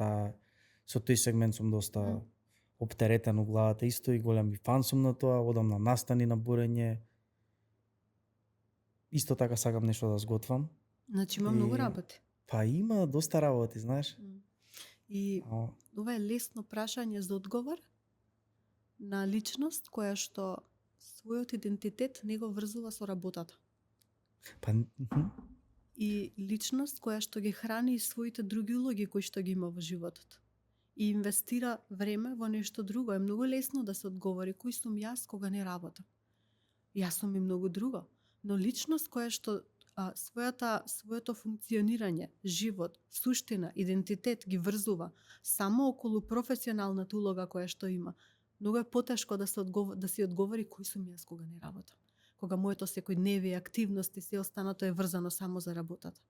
тој сегмент сум доста оптеретен у главата исто и голем фан сум на тоа, одам на настани на борење. Исто така сакам нешто да сготвам. Значи има многу работи. Па има доста работи, знаеш. И ова е лесно прашање за одговор на личност која што својот идентитет не го врзува со работата. Па И личност која што ги храни и своите други улоги кои што ги има во животот. И инвестира време во нешто друго. Е многу лесно да се одговори кој сум јас кога не работам. Јас сум и многу друго. Но личност која што своето функционирање, живот, суштина, идентитет ги врзува само околу професионалната улога која што има, многу е потешко да си одговори кој сум јас кога не работам. Кога моето секојдневие, активности, се останато е врзано само за работата.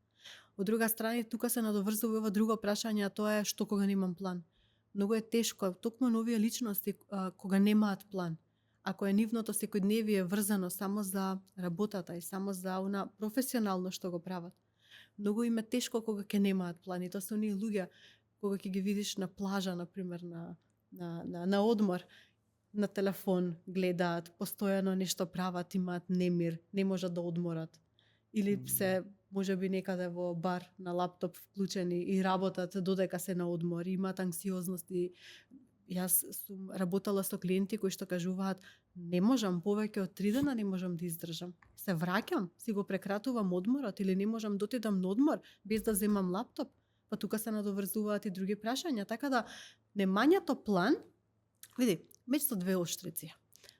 Од друга страна, тука се надоврзува ова друго прашање, а тоа е што кога немам план. Многу е тешко, токму нови личности кога немаат план. Ако е нивното секојдневие врзано само за работата и само за она професионално што го прават. Многу им е тешко кога ќе немаат план. И тоа се оние луѓе кога ќе ги видиш на плажа, например, на одмор, на телефон гледаат, постојано нешто прават, имаат немир, не можат да одморат. Или се можеби некаде во бар на лаптоп вклучени и работат додека се на одмор, имаат анксиозности. Јас сум работела со клиенти кои што кажуваат не можам повеќе од 3 дена, не можам да издржам. Се враќам, си го прекратувам одморот или не можам да отидам на одмор без да земам лаптоп. Па тука се надоврзуваат и други прашања, така да немањето план, види, меѓу 2 оштрици.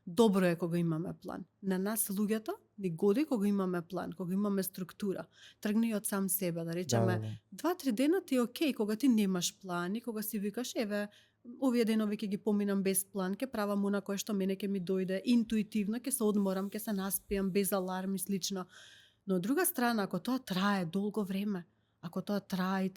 Добро е кога имаме план. На нас луѓето ни годи кога имаме план, кога имаме структура. Тргни од сам себе, да речеме, 2-3 дена ти е окей кога ти немаш план и кога си викаш еве овие денови ќе ги поминам без план, ќе правам она кое што мене ќе ми дојде интуитивно, ќе се одморам, ќе се наспиам без аларм и слично. Но од друга страна, ако тоа трае долго време, ако тоа трае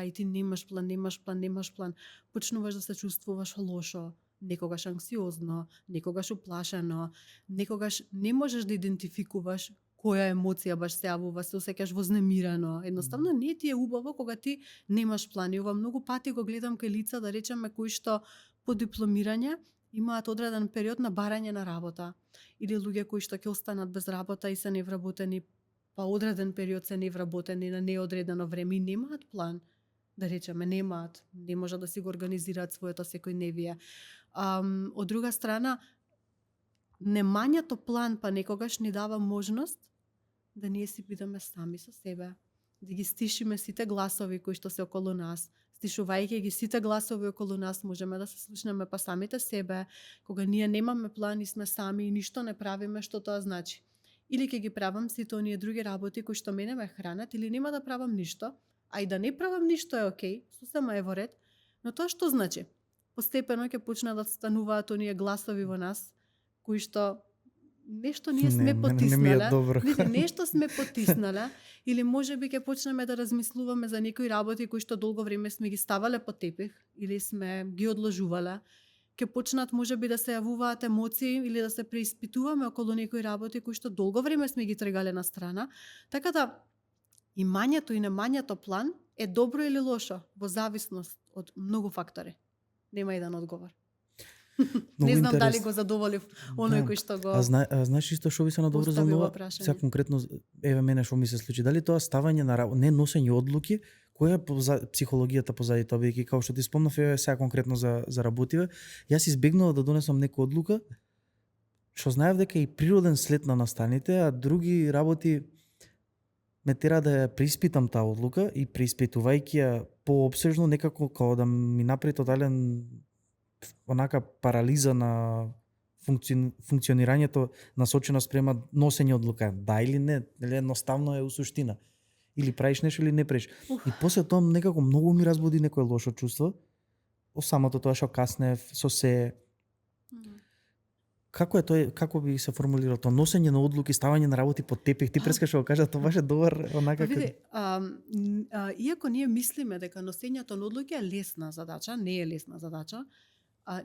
и ти немаш план, почнуваш да се чувствуваш лошо, некогаш анксиозно, некогаш уплашено, некогаш не можеш да идентификуваш која емоција баш се јавува, се осеќаш вознемирено. Едноставно не ти е убаво кога ти немаш план. И ова многу пати го гледам кај лица, да речеме, кои што по дипломирање имаат одреден период на барање на работа. Или луѓе кои што ќе останат без работа и се невработени, па одреден период се невработени на неодредено време и немаат план. Да речеме, не можат да си го организираат своето секојдневие. Од друга страна, немањето план па некогаш ни дава можност да ние си бидеме сами со себе, да ги стишиме сите гласови кои што се околу нас. Стишувајќи ги сите гласови околу нас, можеме да се слушнеме па самите себе. Кога ние немаме план и сме сами и ништо не правиме, што тоа значи? Или ќе ги правам сите оние други работи кои што мене ме хранат, или нема да правам ништо, а и да не правам ништо е окей, сосема е во ред, но тоа што значи? Постепено ќе почнат да стануваат оние гласови во нас, кои што нешто ние сме потиснале, види, нешто сме потиснале, или можеби ќе почнеме да размислуваме за некои работи кои што долго време сме ги ставале под тепих, или сме ги одложувале, ќе почнат можеби да се јавуваат емоции или да се преиспитуваме околу некои работи кои што долго време сме ги тргале на страна, така да имањето и немањето план е добро или лошо, во зависност од многу фактори. Нема еден одговор. Не знам дали го задоволив оној кој што го знаеш исто што би се надоврзал на ова, сега конкретно еве мене што ми се случи, дали тоа ставање на не носење одлуки, која е психологијата позади тоа, бидејќи како што ти спомнав еве сега конкретно за работиве, јас избегнував да донесам некоја одлука што знаев дека е и природен след на настаните, а други работи ме тера да ја преиспитам таа одлука и преиспитувајќи ја поопсежно некако као да ми направи тотален онака парализа на функционирањето насочено спрема носење одлука. Да или не, или едноставно е у суштина. Или правиш нешто или не правиш. И после тоа некако многу ми разбуди некое лошо чувство. О самото тоа што каснев, со се. Како е тоа, како би се формулирал тоа носење на одлуки, ставање на работи под тепих? Ти прескаш да кажа, тоа беше добар онака. Види, иако ние мислиме дека носењето на одлуки е лесна задача, не е лесна задача.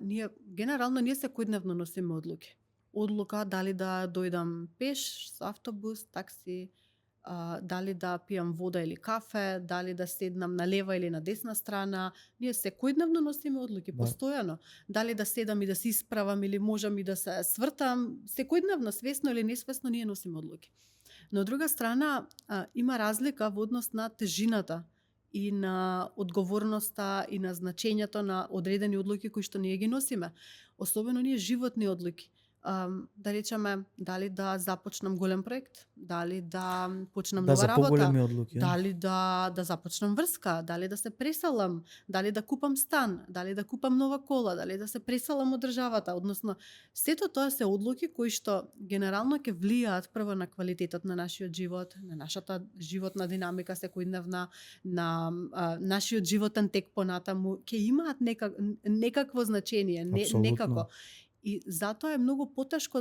Ние генерално секојдневно носиме одлуки. Одлука дали да дојдам пеш, со автобус, такси, дали да пијам вода или кафе, дали да седнам на лева или на десна страна. Ние секојдневно носиме одлуки, постојано. Дали да седам и да се исправам или можам и да се свртам, секојдневно, свесно или несвесно, ние носиме одлуки. Но од друга страна, има разлика во однос на тежината и на одговорноста и на значењето на одредени одлуки кои што ние ги носиме. Особено ние животни одлуки. Да речеме, дали да започнам голем проект, дали да почнам нова работа, одлуки, дали да започнам врска, дали да се преселам, дали да купам стан, дали да купам нова кола, дали да се преселам од државата, односно сето тоа се одлуки кои што генерално ќе влијаат прво на квалитетот на нашиот живот, на нашата животна динамика секојдневна, на нашиот животен тек понатаму, ќе имаат некакво значење, некако. И затоа е многу потешко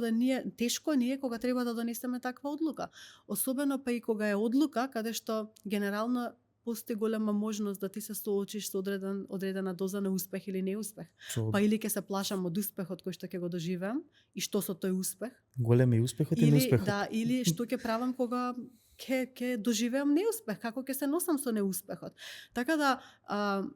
тешко ние кога треба да донесеме таква одлука. Особено па и кога е одлука каде што генерално постои голема можност да ти се соочиш со одредена доза на успех или неуспех. Па или ќе се плашам од успехот кој што ќе го доживеам и што со тој успех. Голем е успехот и неуспехот. Да, или што ќе правам кога ќе доживеам неуспех, како ќе се носам со неуспехот. Така да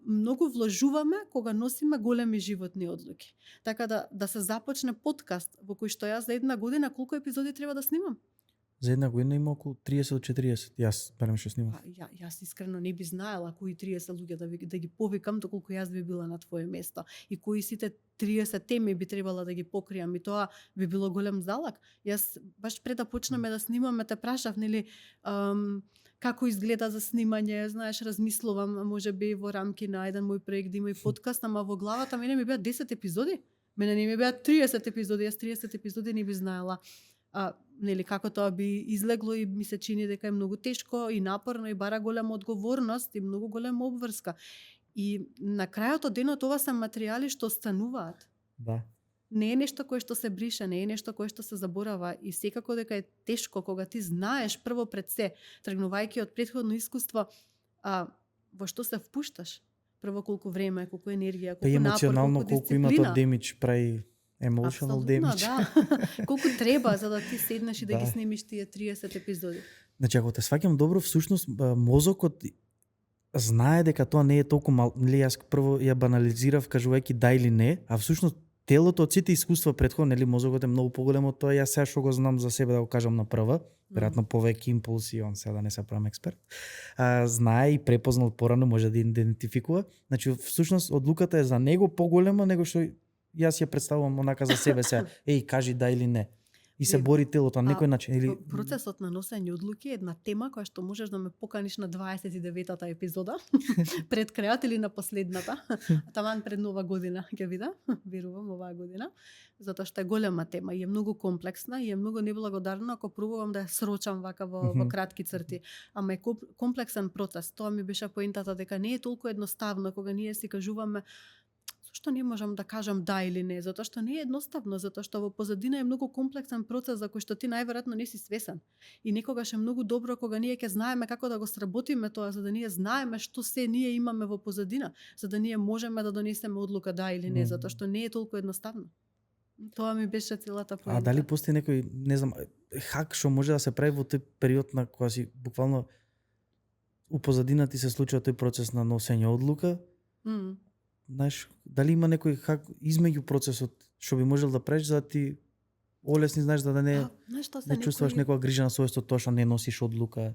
многу вложуваме кога носиме големи животни одлуки. Така да се започне подкаст во кој што јас за една година колку епизоди треба да снимам? За една година има околу 30 до 40. Јас барем што снимам. Јас искрено не би знаела кои 30 луѓе да ги повикам доколку јас би била на твое место и кои сите 30 теми би требала да ги покријам и тоа би било голем залак. Јас баш пред да почнеме да снимаме те прашав нели како изгледа за снимање, знаеш, размислувам можеби во рамки на еден мој проект да има и подкаст, ама во главата мене ми беа 10 епизоди. Мене не ми беа 30 епизоди, јас 30 епизоди не би знаела. Нели како тоа би излегло и ми се чини дека е многу тешко и напорно и бара голема одговорност и многу голема обврска. И на крајот од денот ова се материјали што остануваат. Да. Не е нешто кое што се брише, не е нешто кое што се заборава и секако дека е тешко кога ти знаеш прво пред се, тргнувајќи од претходно искуство, во што се впушташ. Прво колку време, колку енергија, колку напор, колку има тоа демидж, прави emotional damage. Да. Колку треба за да ти седнеш и да ги снимиш тие 30 епизоди. Значи, ако те сваќам добро, всушност мозокот знае дека тоа не е толку мал, нели јас прво ја банализирав кажувајќи да или не, а всушност телото од сите искуства претходно, нели мозокот е многу поголем од тоа, јас сега што го знам за себе да го кажам на прва, веројатно повеќе импулси, он сега да не се правам експерт. Знае и препознал порано, може да идентификува. Значи, всушност одлуката е за него поголема него што јас ја представувам онака за себе сега. Еј, кажи да или не. И се бори телото на некој начин. Или... Процесот на носење одлуки е една тема која што можеш да ме поканиш на 29-та епизода, пред крајот или на последната, таман пред нова година ќе видам, верувам оваа година, затоа што е голема тема и е многу комплексна и е многу неблагодарна ако пробувам да ја срочам вака во кратки црти. Ама е комплексен процес. Тоа ми беше поентата дека не е толку едноставно кога ние си кажуваме што не можам да кажам да или не, затоа што не е едноставно, затоа што во позадина е многу комплексен процес за кој што ти најверојатно не си свесен. И некогаш е многу добро кога ние ќе знаеме како да го сработиме тоа, за да ние знаеме што се ние имаме во позадина, за да ние можеме да донесеме одлука да или не, затоа што не е толку едноставно. Тоа ми беше целата поента. А дали постои некој, не знам, хак што може да се прави во тој период на кога си буквално у позадина ти се случува тој процес на носење одлука? Знаеш, дали има некој хак измеѓу процесот што би можел да правиш за да ти олесни, знаеш, да не чувствуваш некоја грижа на совест од тоа што не носиш одлука?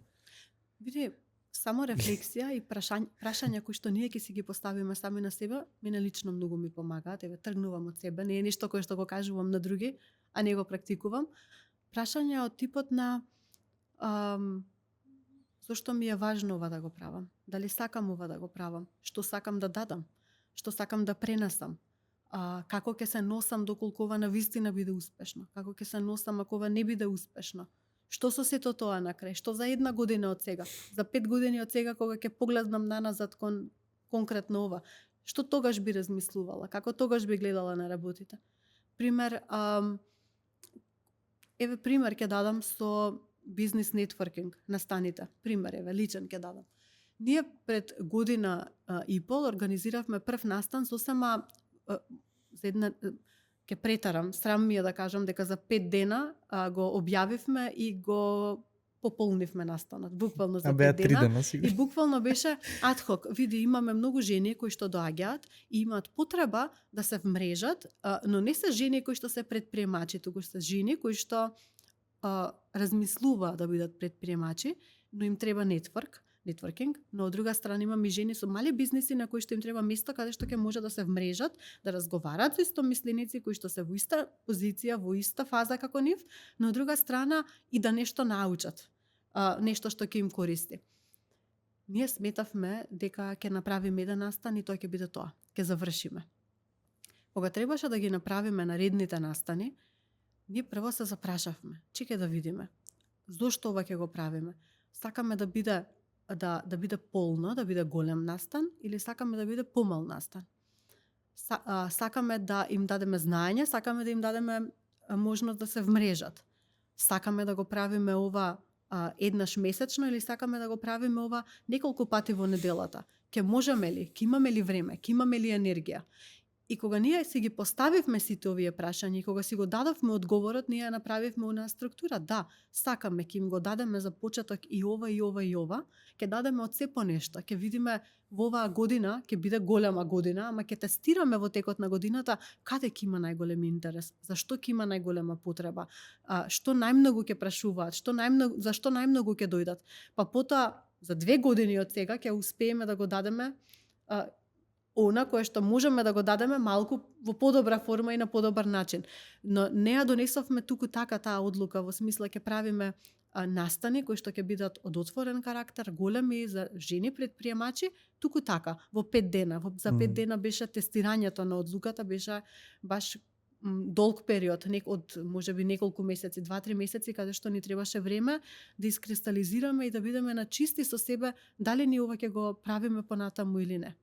Види, само рефлексија и прашања кои што ние ќе си ги поставиме сами на себе, мене лично многу ми помагаат. Еве, тргнувам од себе, не е нешто кое што го кажувам на други, а не го практикувам. Прашања од типот на зошто ми е важно ова да го правам? Дали сакам ова да го правам? Што сакам да дадам? Што сакам да пренесам? како ќе се носам доколку ова навистина биде успешно, како ќе се носам ако ова не биде успешно. Што со сето тоа на крај? Што за 1 година од сега? За 5 години од сега кога ќе погледнам наназад кон конкретно ова? Што тогаш би размислувала? Како тогаш би гледала на работите? Пример, еве пример ќе дадам со бизнес нетворкинг настаните. Пример еве личен ќе дадам. Ние пред година и пол организиравме прв настан сосема за една ќе претарам, срам ми е да кажам дека за 5 дена го објавивме и го пополнивме настанот, буквално за 5 дена. И буквално беше адхок. Види, имаме многу жени кои што доаѓаат и имаат потреба да се вмрежат, но не се жени кои што се предприемачи, туку се жени кои што размислуваат да бидат предприемачи, но им треба нетворкинг, но од друга страна имаме жени со мали бизниси на кои што им треба место каде што ќе може да се вмрежат, да разговараат со истомисленици кои што се во иста позиција, во иста фаза како нив, но од друга страна и да нешто научат, нешто што ќе им користи. Ние сметавме дека ќе направиме еден настан и тоа ќе биде тоа, ќе завршиме. Кога требаше да ги направиме наредните настани, ние прво се запрашавме, чекај да видиме, зошто ова ќе го правиме? Сакаме да биде да биде полно, да биде голем настан или сакаме да биде помал настан. Сакаме да им дадеме знаење, сакаме да им дадеме можност да се вмрежат. Сакаме да го правиме ова еднаш месечно или сакаме да го правиме ова неколку пати во неделата. Ке можеме ли, ке имаме ли време, ке имаме ли енергија? И кога ние си ги поставивме сите овие прашања и кога си го дадовме одговорот, ние направивме она структура. Да, сакаме, ќе им го дадеме за почеток и ова, и ова, и ова. Ќе дадеме од се по нешто. Ќе видиме во оваа година, ќе биде голема година, ама ќе тестираме во текот на годината каде ќе има најголем интерес, зашто ќе има најголема потреба, што најмногу ќе прашуваат, зашто најмногу ќе дојдат. Па потоа, за 2 години од сега ќе успееме да го дадеме она кое што можеме да го дадеме малку во подобра форма и на подобар начин. Но не ја донесовме туку така таа одлука во смисла ќе правиме настани кои што ќе бидат од отворен карактер, големи за жени предприемачи, туку така во 5 дена. За 5 дена беше тестирањето на одлуката, беше баш долг период, од можеби неколку месеци, 2-3 месеци, каде што ни требаше време да искристализираме и да бидеме на чисти со себе дали ни ова ќе го правиме понатаму или не.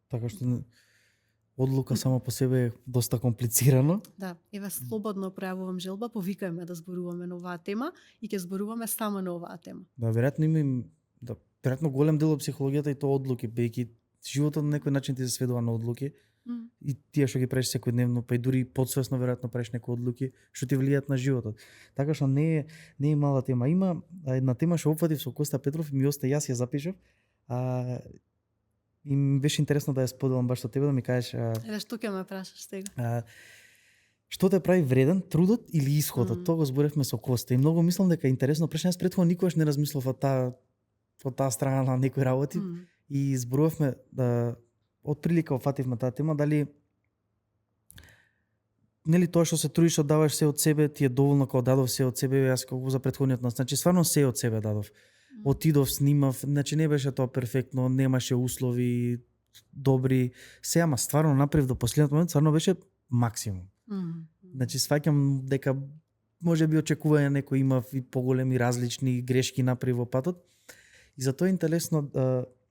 Така што одлука само по себе е доста комплицирано. Да, еве слободно пројавувам желба, повикајме да зборуваме на оваа тема и ќе зборуваме само на оваа тема. Да, веројатно има веројатно голем дел од психологијата и тоа одлуки, бејќи животот на некој начин ти се сведува на одлуки. И тие што ги правиш секојдневно, па и дури подсвесно веројатно правиш некои одлуки што ти влијаат на животот. Така што не е мала тема. Има една тема што опфатив со Коста Петров и ми остаја, јас ја запишав. И ми беше интересно да ја споделам баш со тебе, да ми кажеш Еве што ќе ме прашаш сега? Што те прави вреден, трудот или исходот? Тоа го зборевме со Коста и многу мислам дека е интересно прашање. Јас претходно никогаш не размислав од таа страна на некои работи и зборувавме да отприлика офативме таа тема, дали нели тоа што се трудиш, одаваш се од себе, ти е доволно кога дадов се од себе, јас како за претходниот нас, значи стварно се од себе дадов. Отидов, снимав, значи не беше тоа перфектно, немаше услови добри, се ама стварно направив до последниот момент, стварно беше максимум. Значи сваќам дека може би очекување некој имав и поголеми различни грешки направи во патот. И затоа е интересно,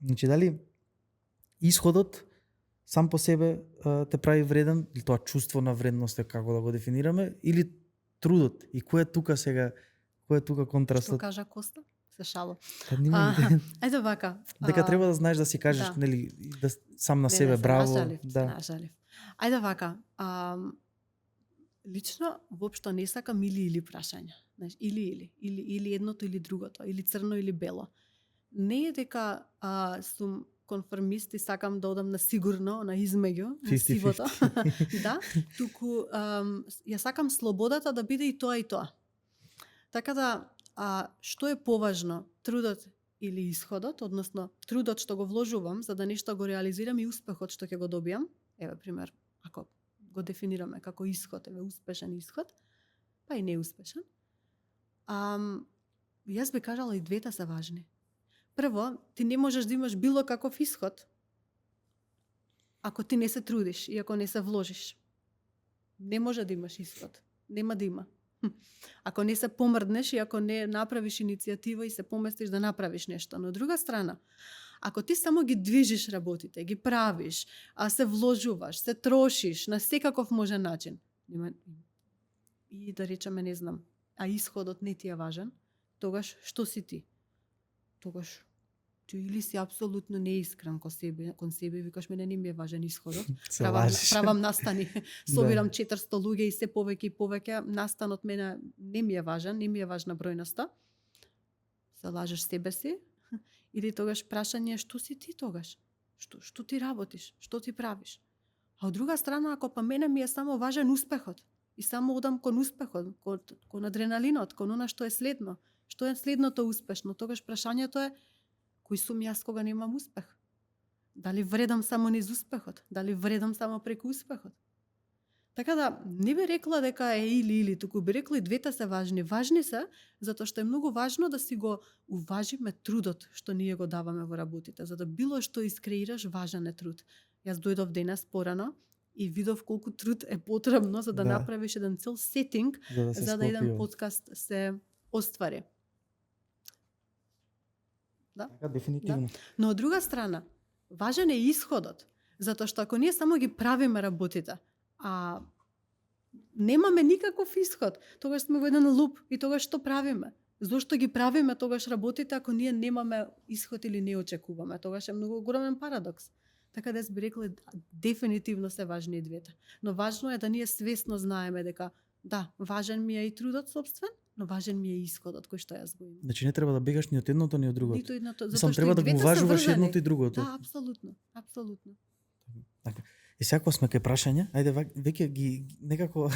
значи дали исходот сам по себе те прави вреден, или тоа чувство на вредност е како да го дефинираме, или трудот, и кој е тука сега, кој е тука контрастот? Што кажа Коста? Се шало. Ајде вака. Дека треба да знаеш да си кажеш, нели, да сам на себе браво. Нажалив. Ајде вака. Лично воопшто не сакам или прашања. Знаеш, или едното или другото, или црно или бело. Не е дека сум конформист и сакам да одам на сигурно, на измеѓу, на сивото. Да, туку ја сакам слободата да биде и тоа. Така да, што е поважно, трудот или исходот, односно трудот што го вложувам за да нешто го реализирам и успехот што ќе го добијам. Еве пример, ако го дефинираме како исход, еве успешен исход, па и неуспешен. Јас би кажала и двете се важни. Прво, ти не можеш да имаш било каков исход ако ти не се трудиш и ако не се вложиш, не може да имаш исход. Нема да има. Ако не се помрднеш и ако не направиш иницијатива и се поместиш да направиш нешто. Но од друга страна, ако ти само ги движиш работите, ги правиш, а се вложуваш, се трошиш на секаков можен начин, нема, и да речеме, не знам, а исходот не ти е важен, тогаш што си ти? Тогаш ти или си апсолутно неискрен кон себе, викаш мене не ми е важен исходот. Правам настани, собирам 400 луѓе и се повеќе и повеќе, настанот мене не ми е важен, не ми е важна бројноста. Се лажеш себе си, или тогаш прашање што си ти тогаш? Што ти работиш? Што ти правиш? А од друга страна, ако па мене ми е само важен успехот, и само одам кон успехот, кон адреналинот, кон она што е следно, што е следното успешно, тогаш прашањето е кој сум јас кога немам успех? Дали вредам само низ успехот? Дали вредам само преку успехот? Така да, не би рекла дека е или, туку би рекла и двете се важни. Важни се, затоа што е многу важно да си го уважиме трудот што ние го даваме во работите. За да било што искреираш, важен е труд. Јас дојдов денес порано и видов колку труд е потребно за да направиш еден цел сетинг за да еден подкаст се оствари. Да? Така, дефинитивно. Да. Но од друга страна, важен е исходот, затоа што ако ние само ги правиме работите, а немаме никаков исход, тогаш сме во еден луп и тогаш што правиме? Зошто ги правиме тогаш работите ако ние немаме исход или не очекуваме? Тогаш е многу огромен парадокс. Така да би рекла, дефинитивно се важни и двете. Но важно е да ние свесно знаеме дека да, важен ми е и трудот собствен, но важен ми е исходот кој што јас го имам. Значи не треба да бегаш ни од едното ни од другото. Ниту едното, затоа треба да го уважуваш едното и другото. Да, апсолутно, апсолутно. Така. И сега сме кај прашања, ајде веќе ги некако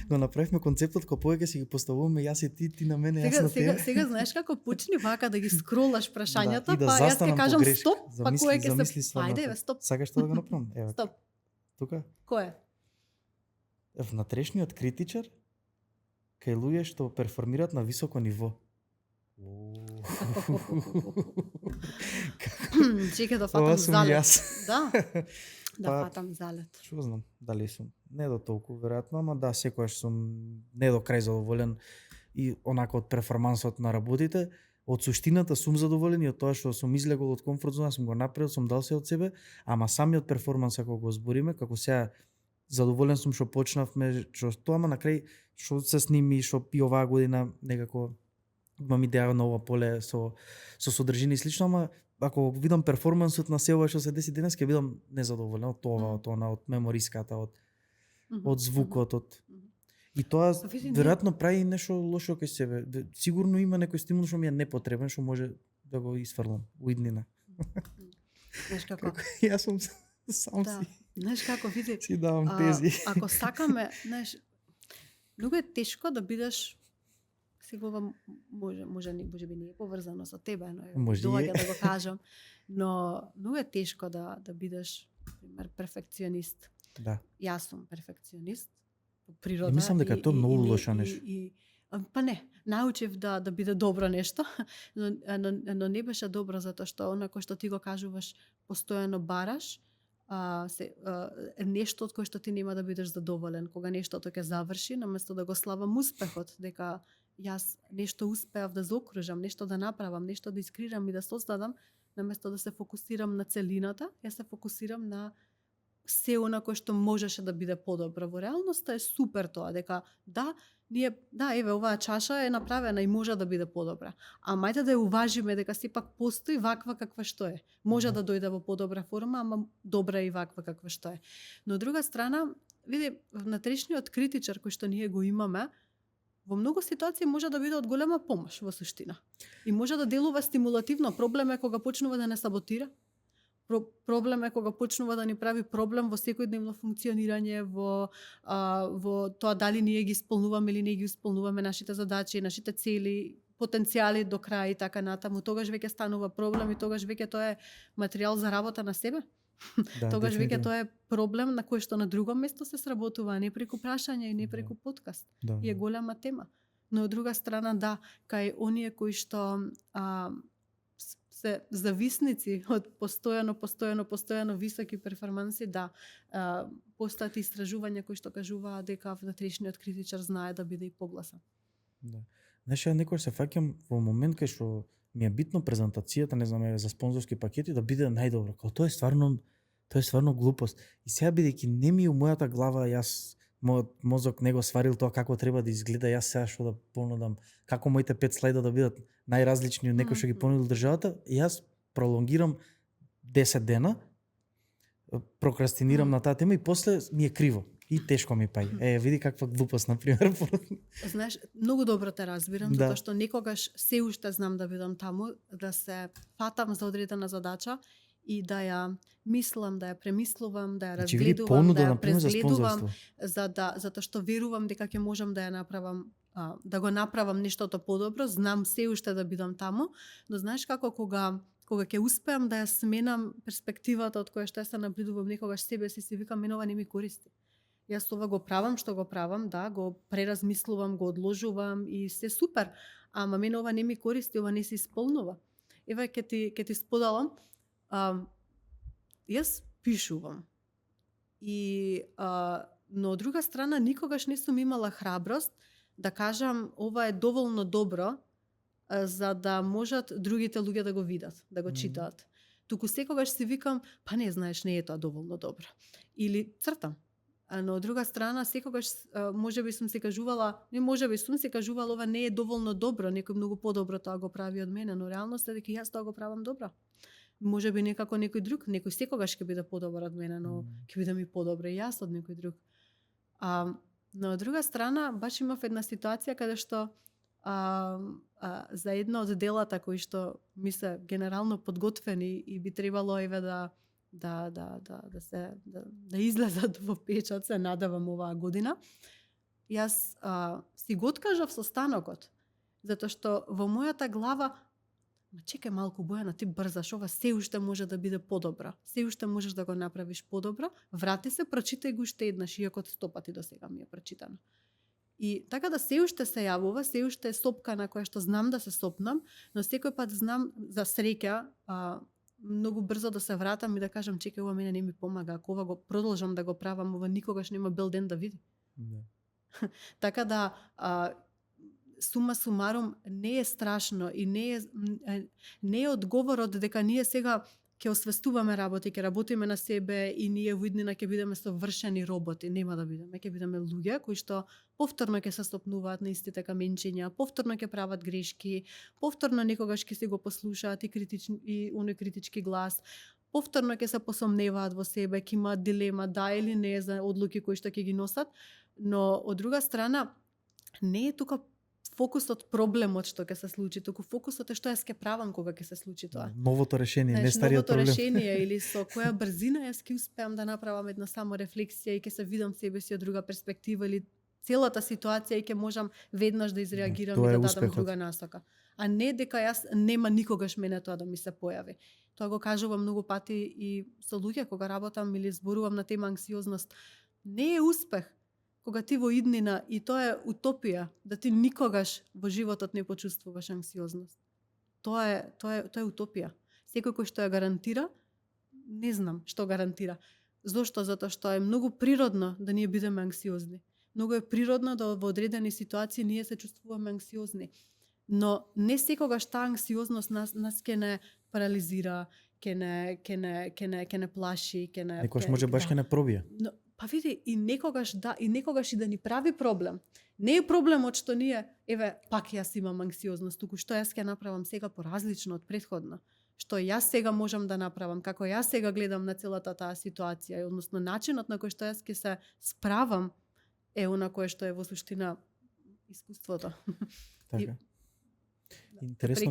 го направивме концептот кој повеќе си ги поставуваме јас и ти на мене, јас на тебе. Сега знаеш како почни вака да ги скролаш прашањата, да, па јас ќе кажам погрешка. стоп, па кој ќе се ајде бе, стоп. Сакаш што да го направам? Ева. Стоп. Тука? Кој е? Внатрешниот критичар кај луѓе што перформираат на високо ниво. Чекај да фатам залет. Да. Да фатам залет. Што знам, дали сум не до толку веројатно, ама да, секогаш сум не до крај задоволен и онака од перформансот на работите. Од суштината сум задоволен и од тоа што сум излегол од комфорт зона, сум го направил, сум дал се од себе, ама самиот перформанс ако го збориме, како сега задоволен сум што почнавме, што тоа, ама на крај што се сними, што и оваа година некако имам идеја на ова поле со содржина и слично, ама ако видам перформансот на се ова што се деси денес, ќе бидам незадоволен од тоа, од она, од мемориската, од звукот, од и тоа веројатно прави нешто лошо кај себе. Сигурно има некој стимул што ми е непотребен, што може да го исфрлам у иднина. Знаеш како? Јас сум сам да. си. Знаеш како, види, си давам тези. Ако сакаме, знаеш, многу е тешко да бидеш, сега ова може би не е поврзано со тебе, но доаѓа да го кажам, но многу е тешко да бидеш, пример, перфекционист. Да. Јас сум перфекционист по природа. И мислам дека тоа е многу лошо нешто. Па не, научив да биде добро нешто, но не беше добро затоа што онако што ти го кажуваш, постојано бараш, нешто од кое што ти нема да бидеш задоволен. Кога нештото ќе заврши, наместо да го славам успехот, дека јас нешто успеав да заокружам, нешто да направам, нешто да искреирам и да создадам, наместо да се фокусирам на целината, јас се фокусирам на се она кое што можеше да биде подобро. Во реалноста е супер тоа, дека еве оваа чаша е направена и може да биде подобра. А мајте да ја уважиме дека сепак постои ваква каква што е. Може да дојде во подобра форма, ама добра и ваква каква што е. Но од друга страна, види, внатрешниот критичар кој што ние го имаме, во многу ситуации може да биде од голема помош во суштина. И може да делува стимулативно. Проблем е кога почнува да не саботира. Проблем е кога почнува да ни прави проблем во секојдневно функционирање, во тоа дали ние ги исполнуваме или не ги исполнуваме нашите задачи, нашите цели, потенцијали до крај и така натаму. Тогаш веќе станува проблем и тогаш веќе тоа е материјал за работа на себе. Да, тогаш веќе тоа е проблем на кој што на друго место се сработува, не преку прашање и не преку подкаст. Да. И е голема тема. Но од друга страна, да, кај оние кои што се зависници од постојано високи перформанси, да, постати истражувања кои што кажуваат дека внатрешниот критичар знае да биде и погласен. Да. Знаеш, ја некој се фаќам во момент кај што ми е битно презентацијата, не знам, за спонзорски пакети да биде најдобро. Као тоа е стварно глупост. И сега бидејќи не ми у мојата глава, јас мојот мозок не го сварил тоа како треба да изгледа, јас сега што да понудам, како моите 5 слайда да бидат најразлични од некој што ги понудил државата, јас пролонгирам 10 дена, прокрастинирам на таа тема и после ми е криво. И тешко ми паѓа. Види каква глупост, на пример. Знаеш, многу добро те разбирам, Да. затоа што некогаш се уште знам да бидам таму, да се фатам за одредена задача и да ја мислам, да ја премислувам, да ја Значи, види разгледувам, понуда, да ја например, за презгледувам, спонзорство. затоа што верувам дека ќе можам да ја направам, да го направам нештото подобро, знам се уште да бидам таму, но знаеш како кога ќе успеам да ја сменам перспективата од која што ја се набридувам некогаш себе си викам, мене ова не ми користи. Јас ова го правам што го правам, да, го преразмислувам, го одложувам и се супер, ама мене ова не ми користи, ова не се исполнува. Еве ќе ти споделам, јас пишувам. И но од друга страна никогаш не сум имала храброст да кажам ова е доволно добро за да можат другите луѓе да го видат, да го читаат. Туку секогаш си викам, па не знаеш, не е тоа доволно добро. Или цртам. Но од друга страна секогаш можеби сум се кажувала ова не е доволно добро, некој многу подобро тоа го прави од мене, но реалноста е дека јас тоа го правам добро. Можеби некако некој друг, некој секогаш ќе биде подобар од мене, но ќе бидам и подобро и јас од некој друг. Но од друга страна баш имав една ситуација каде што за едно од делата кои што ми се генерално подготвени и би требало еве да излезат во печат, се надевам оваа година. Јас си го откажав состанокот, затоа што во мојата глава, чекај малку Бојана, ти брзаш, ова се уште може да биде подобро. Се уште можеш да го направиш подобро. Врати се, прочитај го уште еднаш, иако 100 пати досега ми е прочитано. И така да се уште се јавува, се уште е сопка на која што знам да се сопнам, но секој пат знам за среќа многу брзо да се вратам и да кажам чекај, ова мене не ми помага, ако ова го продолжам да го правам, ова никогаш нема бел ден да види. Да. Така да сума сумарум не е страшно и не е одговорот дека ние сега ќе освестуваме работи, ќе работиме на себе и ние во иднина ќе бидеме совршени роботи. Нема да бидеме, ќе бидеме луѓе кои што повторно ќе се стопнуваат на истите каменчиња, повторно ќе прават грешки, повторно некогаш ќе си го послушаат и оној критички глас, повторно ќе се посомневаат во себе, ќе имаат дилема да или не за одлуки кои што ќе ги носат, но од друга страна не е тука фокусот проблемот што ќе се случи, туку фокусот е што јас ќе правам кога ќе се случи тоа. Новото решение, не стариот проблем. Новото решение или со која брзина јас ќе успеам да направам една само рефлексија и ќе се видам себе си од друга перспектива или целата ситуација и ќе можам веднаш да изреагирам и да дадам друга насока. А не дека јас нема никогаш мене тоа да ми се појави. Тоа го кажувам многу пати и со луѓе кога работам или зборувам на тема анксиозност. Не е успех кога ти во иднина, и тоа е утопија, да ти никогаш во животот не почувствуваш анксиозност. Тоа е утопија. Секој кој што ја гарантира, не знам што гарантира. Зошто? Затоа што е многу природно да ние бидеме анксиозни. Многу е природно да во одредени ситуации ние се чувствуваме анксиозни. Но не секогаш таа анксиозност нас ќе не парализира, ќе не плаши, некогаш може баш ќе не пробија. Па види, и некогаш и да ни прави проблем. Не е проблемот што ние, еве, пак јас имам анксиозност, туку што јас ќе направам сега поразлично од претходно. Што јас сега можам да направам, како јас сега гледам на целата таа ситуација, односно начинот на кој што јас ќе се справам е она кое што е во суштина искуството. Така. Интересно.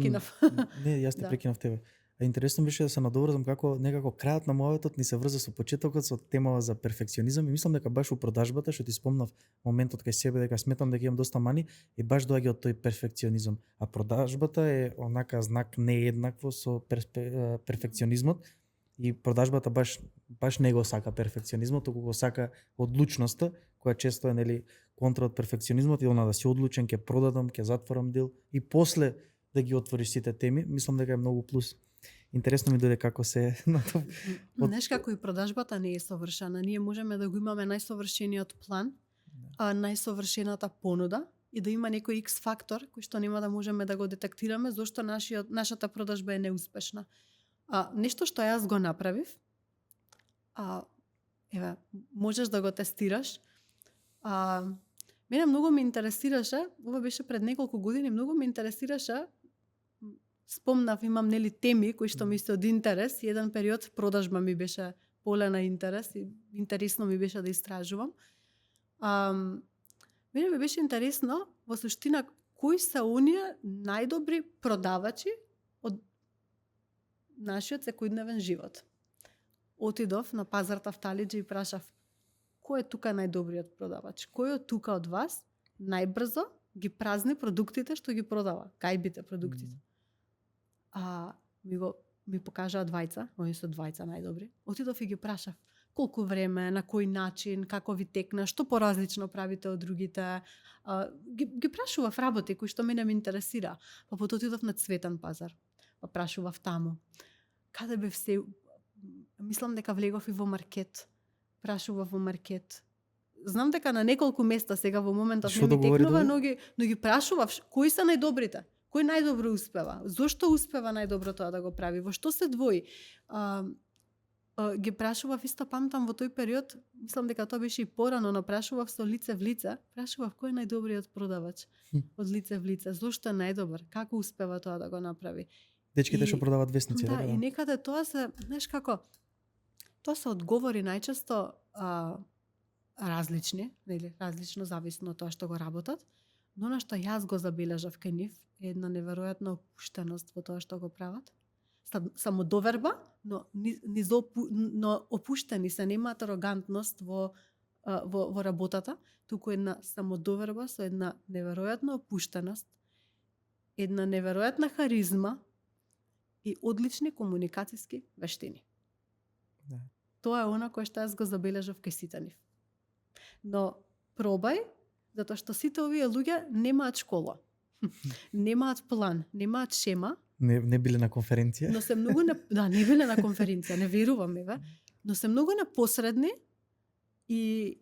Не, јас те Да. прекинав тебе. А интересно беше да се надоврзам како некако крајот на мојот ни се врза со почетокот со темава за перфекционизам и мислам дека баш у продажбата што ти спомнав моментот кај себе дека сметам дека имам доста мани и баш доаѓа од тој перфекционизам. А продажбата е онака знак нееднакво со перфекционизмот и продажбата баш не го сака перфекционизмот, туку го сака одлучноста која често е нели контра од перфекционизмот и она да си одлучен, ќе продадам, ќе затворам дел и после да ги отвориш сите теми, мислам дека е многу плюс. интересно ми дојде како се Знаеш како и продажбата не е совршена. Ние можеме да го имаме најсовршениот план, најсовршената понуда и да има некој X фактор кој што нема да можеме да го детектираме зошто нашата продажба е неуспешна. Нешто што јас го направив, еве, можеш да го тестираш. Мене многу ме интересираше, ова беше пред неколку години, многу ме интересираше, спомнав, имам нели теми кои што ми се од интерес, и еден период продажба ми беше полена интерес и интересно ми беше да истражувам. Мене ми беше интересно во суштина кои се оние најдобри продавачи од нашиот секојдневен живот. Отидов на пазар Тафталиџи и прашав кој е тука најдобриот продавач? Кој од тука од вас најбрзо ги празни продуктите што ги продава? Гајбите продуктите. Ми покажаа двајца, они се двајца најдобри. Отидов и ги прашав колку време, на кој начин, како ви текна, што поразлично правите од другите. Ги прашував работи кои што мене ме интересира. Па потоа отидов на Цветан пазар. Па прашував таму. Каде бев се? Мислам дека влегов и во маркет. Прашував во маркет. Знам дека на неколку места сега во моментот не ми текнува, но ги прашував кои се најдобрите. Кој најдобро успева? Зошто успева најдобро тоа да го прави? Во што се двои? Ги прашував, исто памтам во тој период, мислам дека тоа беше и порано, но прашував со лице в лице, прашував кој е најдобриот продавач од лице в лице, зошто е најдобар, како успева тоа да го направи. Дечките што продаваат весници, да? И некаде тоа се, знаеш како, тоа се одговори најчесто различни, нели, различно зависно од тоа што го работат, но на што јас го забележав кај нив е една неверојатна опуштеност во тоа што го прават. Самодоверба, но опуштени се, немаат арогантност во работата, туку една самодоверба со една неверојатна опуштеност, една неверојатна харизма и одлични комуникацијски вештини. Да. Тоа е она кое што јас го забележав кај сите нив. Но пробај, затоа што сите овие луѓе немаат школа, немаат план, немаат шема. Не биле на конференција? Но се многу не биле на конференција, не верувам, но се многу непосредни и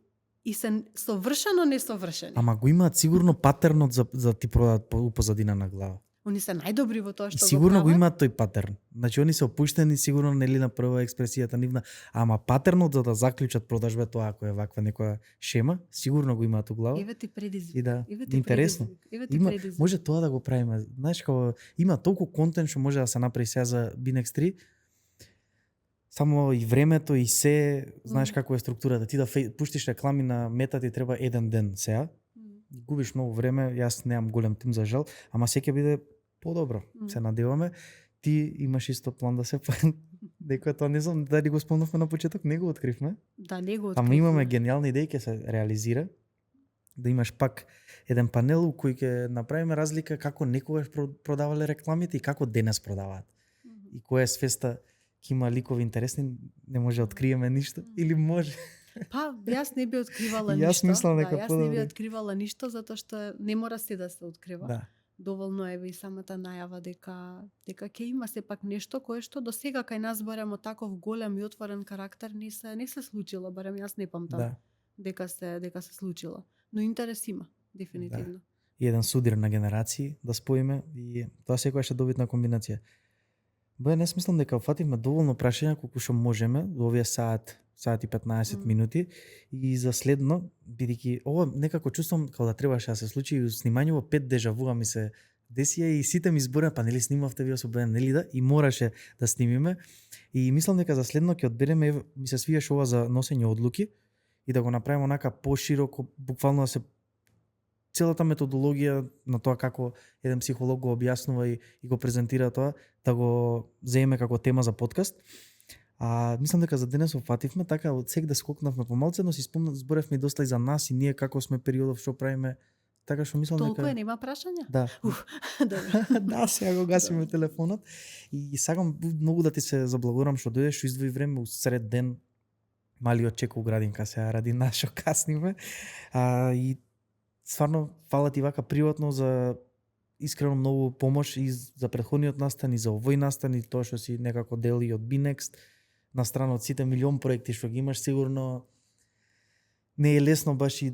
се совршено несовршени. Ама го имаат сигурно патернот за ти продадат по позадина на глава. Они се најдобри во тоа што сигурно го го имаат тој патерн. Значи они се опуштени, сигурно нели на прва експресијата нивна, ама патернот за да заклучат продажба, тоа ако е ваква некоја шема, сигурно го имаат у глава. Еве ти предизвик. И да, интересно. Може тоа да го правиме. Знаеш како има толку контент што може да се направи сега за Binex 3. Само и времето и се, знаеш како е структурата. Ти да пуштиш реклами на Мета ти треба еден ден сега. Губиш многу време, јас немам голем тим за жал, ама се ќе биде подобро. Се надеваме. Ти имаш исто план да се дека тоа не знам дали го спомнавме на почеток, не го откривме. Да, не го откривме. Ама имаме гениални идеи ќе се реализира. Да имаш пак еден панел у кој ќе направиме разлика како некогаш продавале рекламите и како денес продаваат. И која е свеста ќе има ликови интересни, не може да откриеме ништо или може? Па, јас не би откривала ништо. Јас мислам дека јас не би откривала ништо затоа што не мора се да се открива. Да. Доволно е и самата најава дека ќе има сепак нешто кое што до сега кај нас барем од таков голем и отворен карактер не се случило, барем јас не памтам дека се случило. Но интерес има, дефинитивно. Да. И еден судир на генерации да споиме и тоа секогаш е добитна комбинација. Не смислам дека фативме доволно прашања колку што можеме во овие саат и 15 минути и за следно, бидејќи ова некако чувствам како да требаше да се случи и снимање во 5 дежавува ми се десија и сите ми зборува, па нели снимавте ви особено, нели да, и мораше да снимиме и мислам дека за следно ќе одбереме, ми се свиеше ова за носење одлуки и да го направиме онака пошироко, буквално да се целата методологија на тоа како еден психолог го објаснува и го презентира тоа, да го земеме како тема за подкаст. Мислам дека за денес офативме, така од сега да скокнавме помалце, но си зборевме доста и за нас и ние како сме периодов што правиме, така што мислам толку дека нема прашања? Да. Да, сега го гасиме телефонот и сакам многу да ти се заблагодарам што дојдеш, што издвои време усред ден, малиот чек у градинка сега ради нас што касниме. И стварно фала ти вака приватно за искрено многу помош и за претходниот настан и за овој настан и тоа што си некако дели од Binext на страна од сите милион проекти што ги имаш, сигурно не е лесно баш и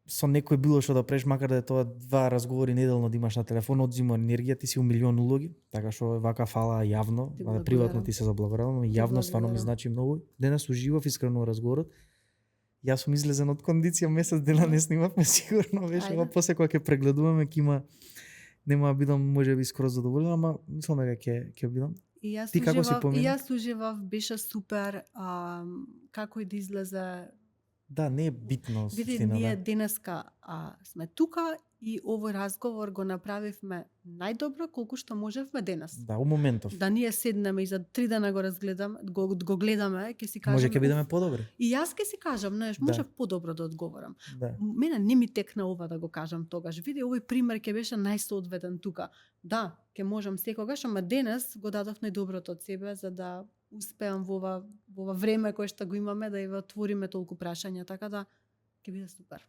со некој било што да правиш, макар да е тоа 2 разговори неделно да имаш на телефон, одзима енергија, ти си у милион улоги, така што вака фала јавно, Ти приватно ти се заблагодарувам, јавно стварно ми значи многу. Денес уживав искрено разговорот. Јас сум излезен од кондиција, месец дена не снимавме, сигурно беше, ова после кога ќе прегледуваме ќе има, нема да бидам можеби скоро задоволен, ама мислам дека ќе бидам. И јас Ти како си помина? И јас уживав, беше супер, како и да излезе. Да, не е битно. Види, суштина, ние да. денеска сме тука и овој разговор го направивме најдобро колку што можевме денес. Да, у моментов. Да ние седнеме и за 3 дена го разгледам, го гледаме, ќе си кажеме. Може ќе бидеме подобри. И јас ќе си кажам, знаеш, Да. можев подобро да одговорам. Да. Мене не ми текна ова да го кажам тогаш. Види, овој пример ќе беше најсоодветен тука. Да, ќе можам секогаш, ама денес го дадов најдоброто од себе за да успеам во ова време кое што го имаме да ја отвориме толку прашања, така да ќе биде супер.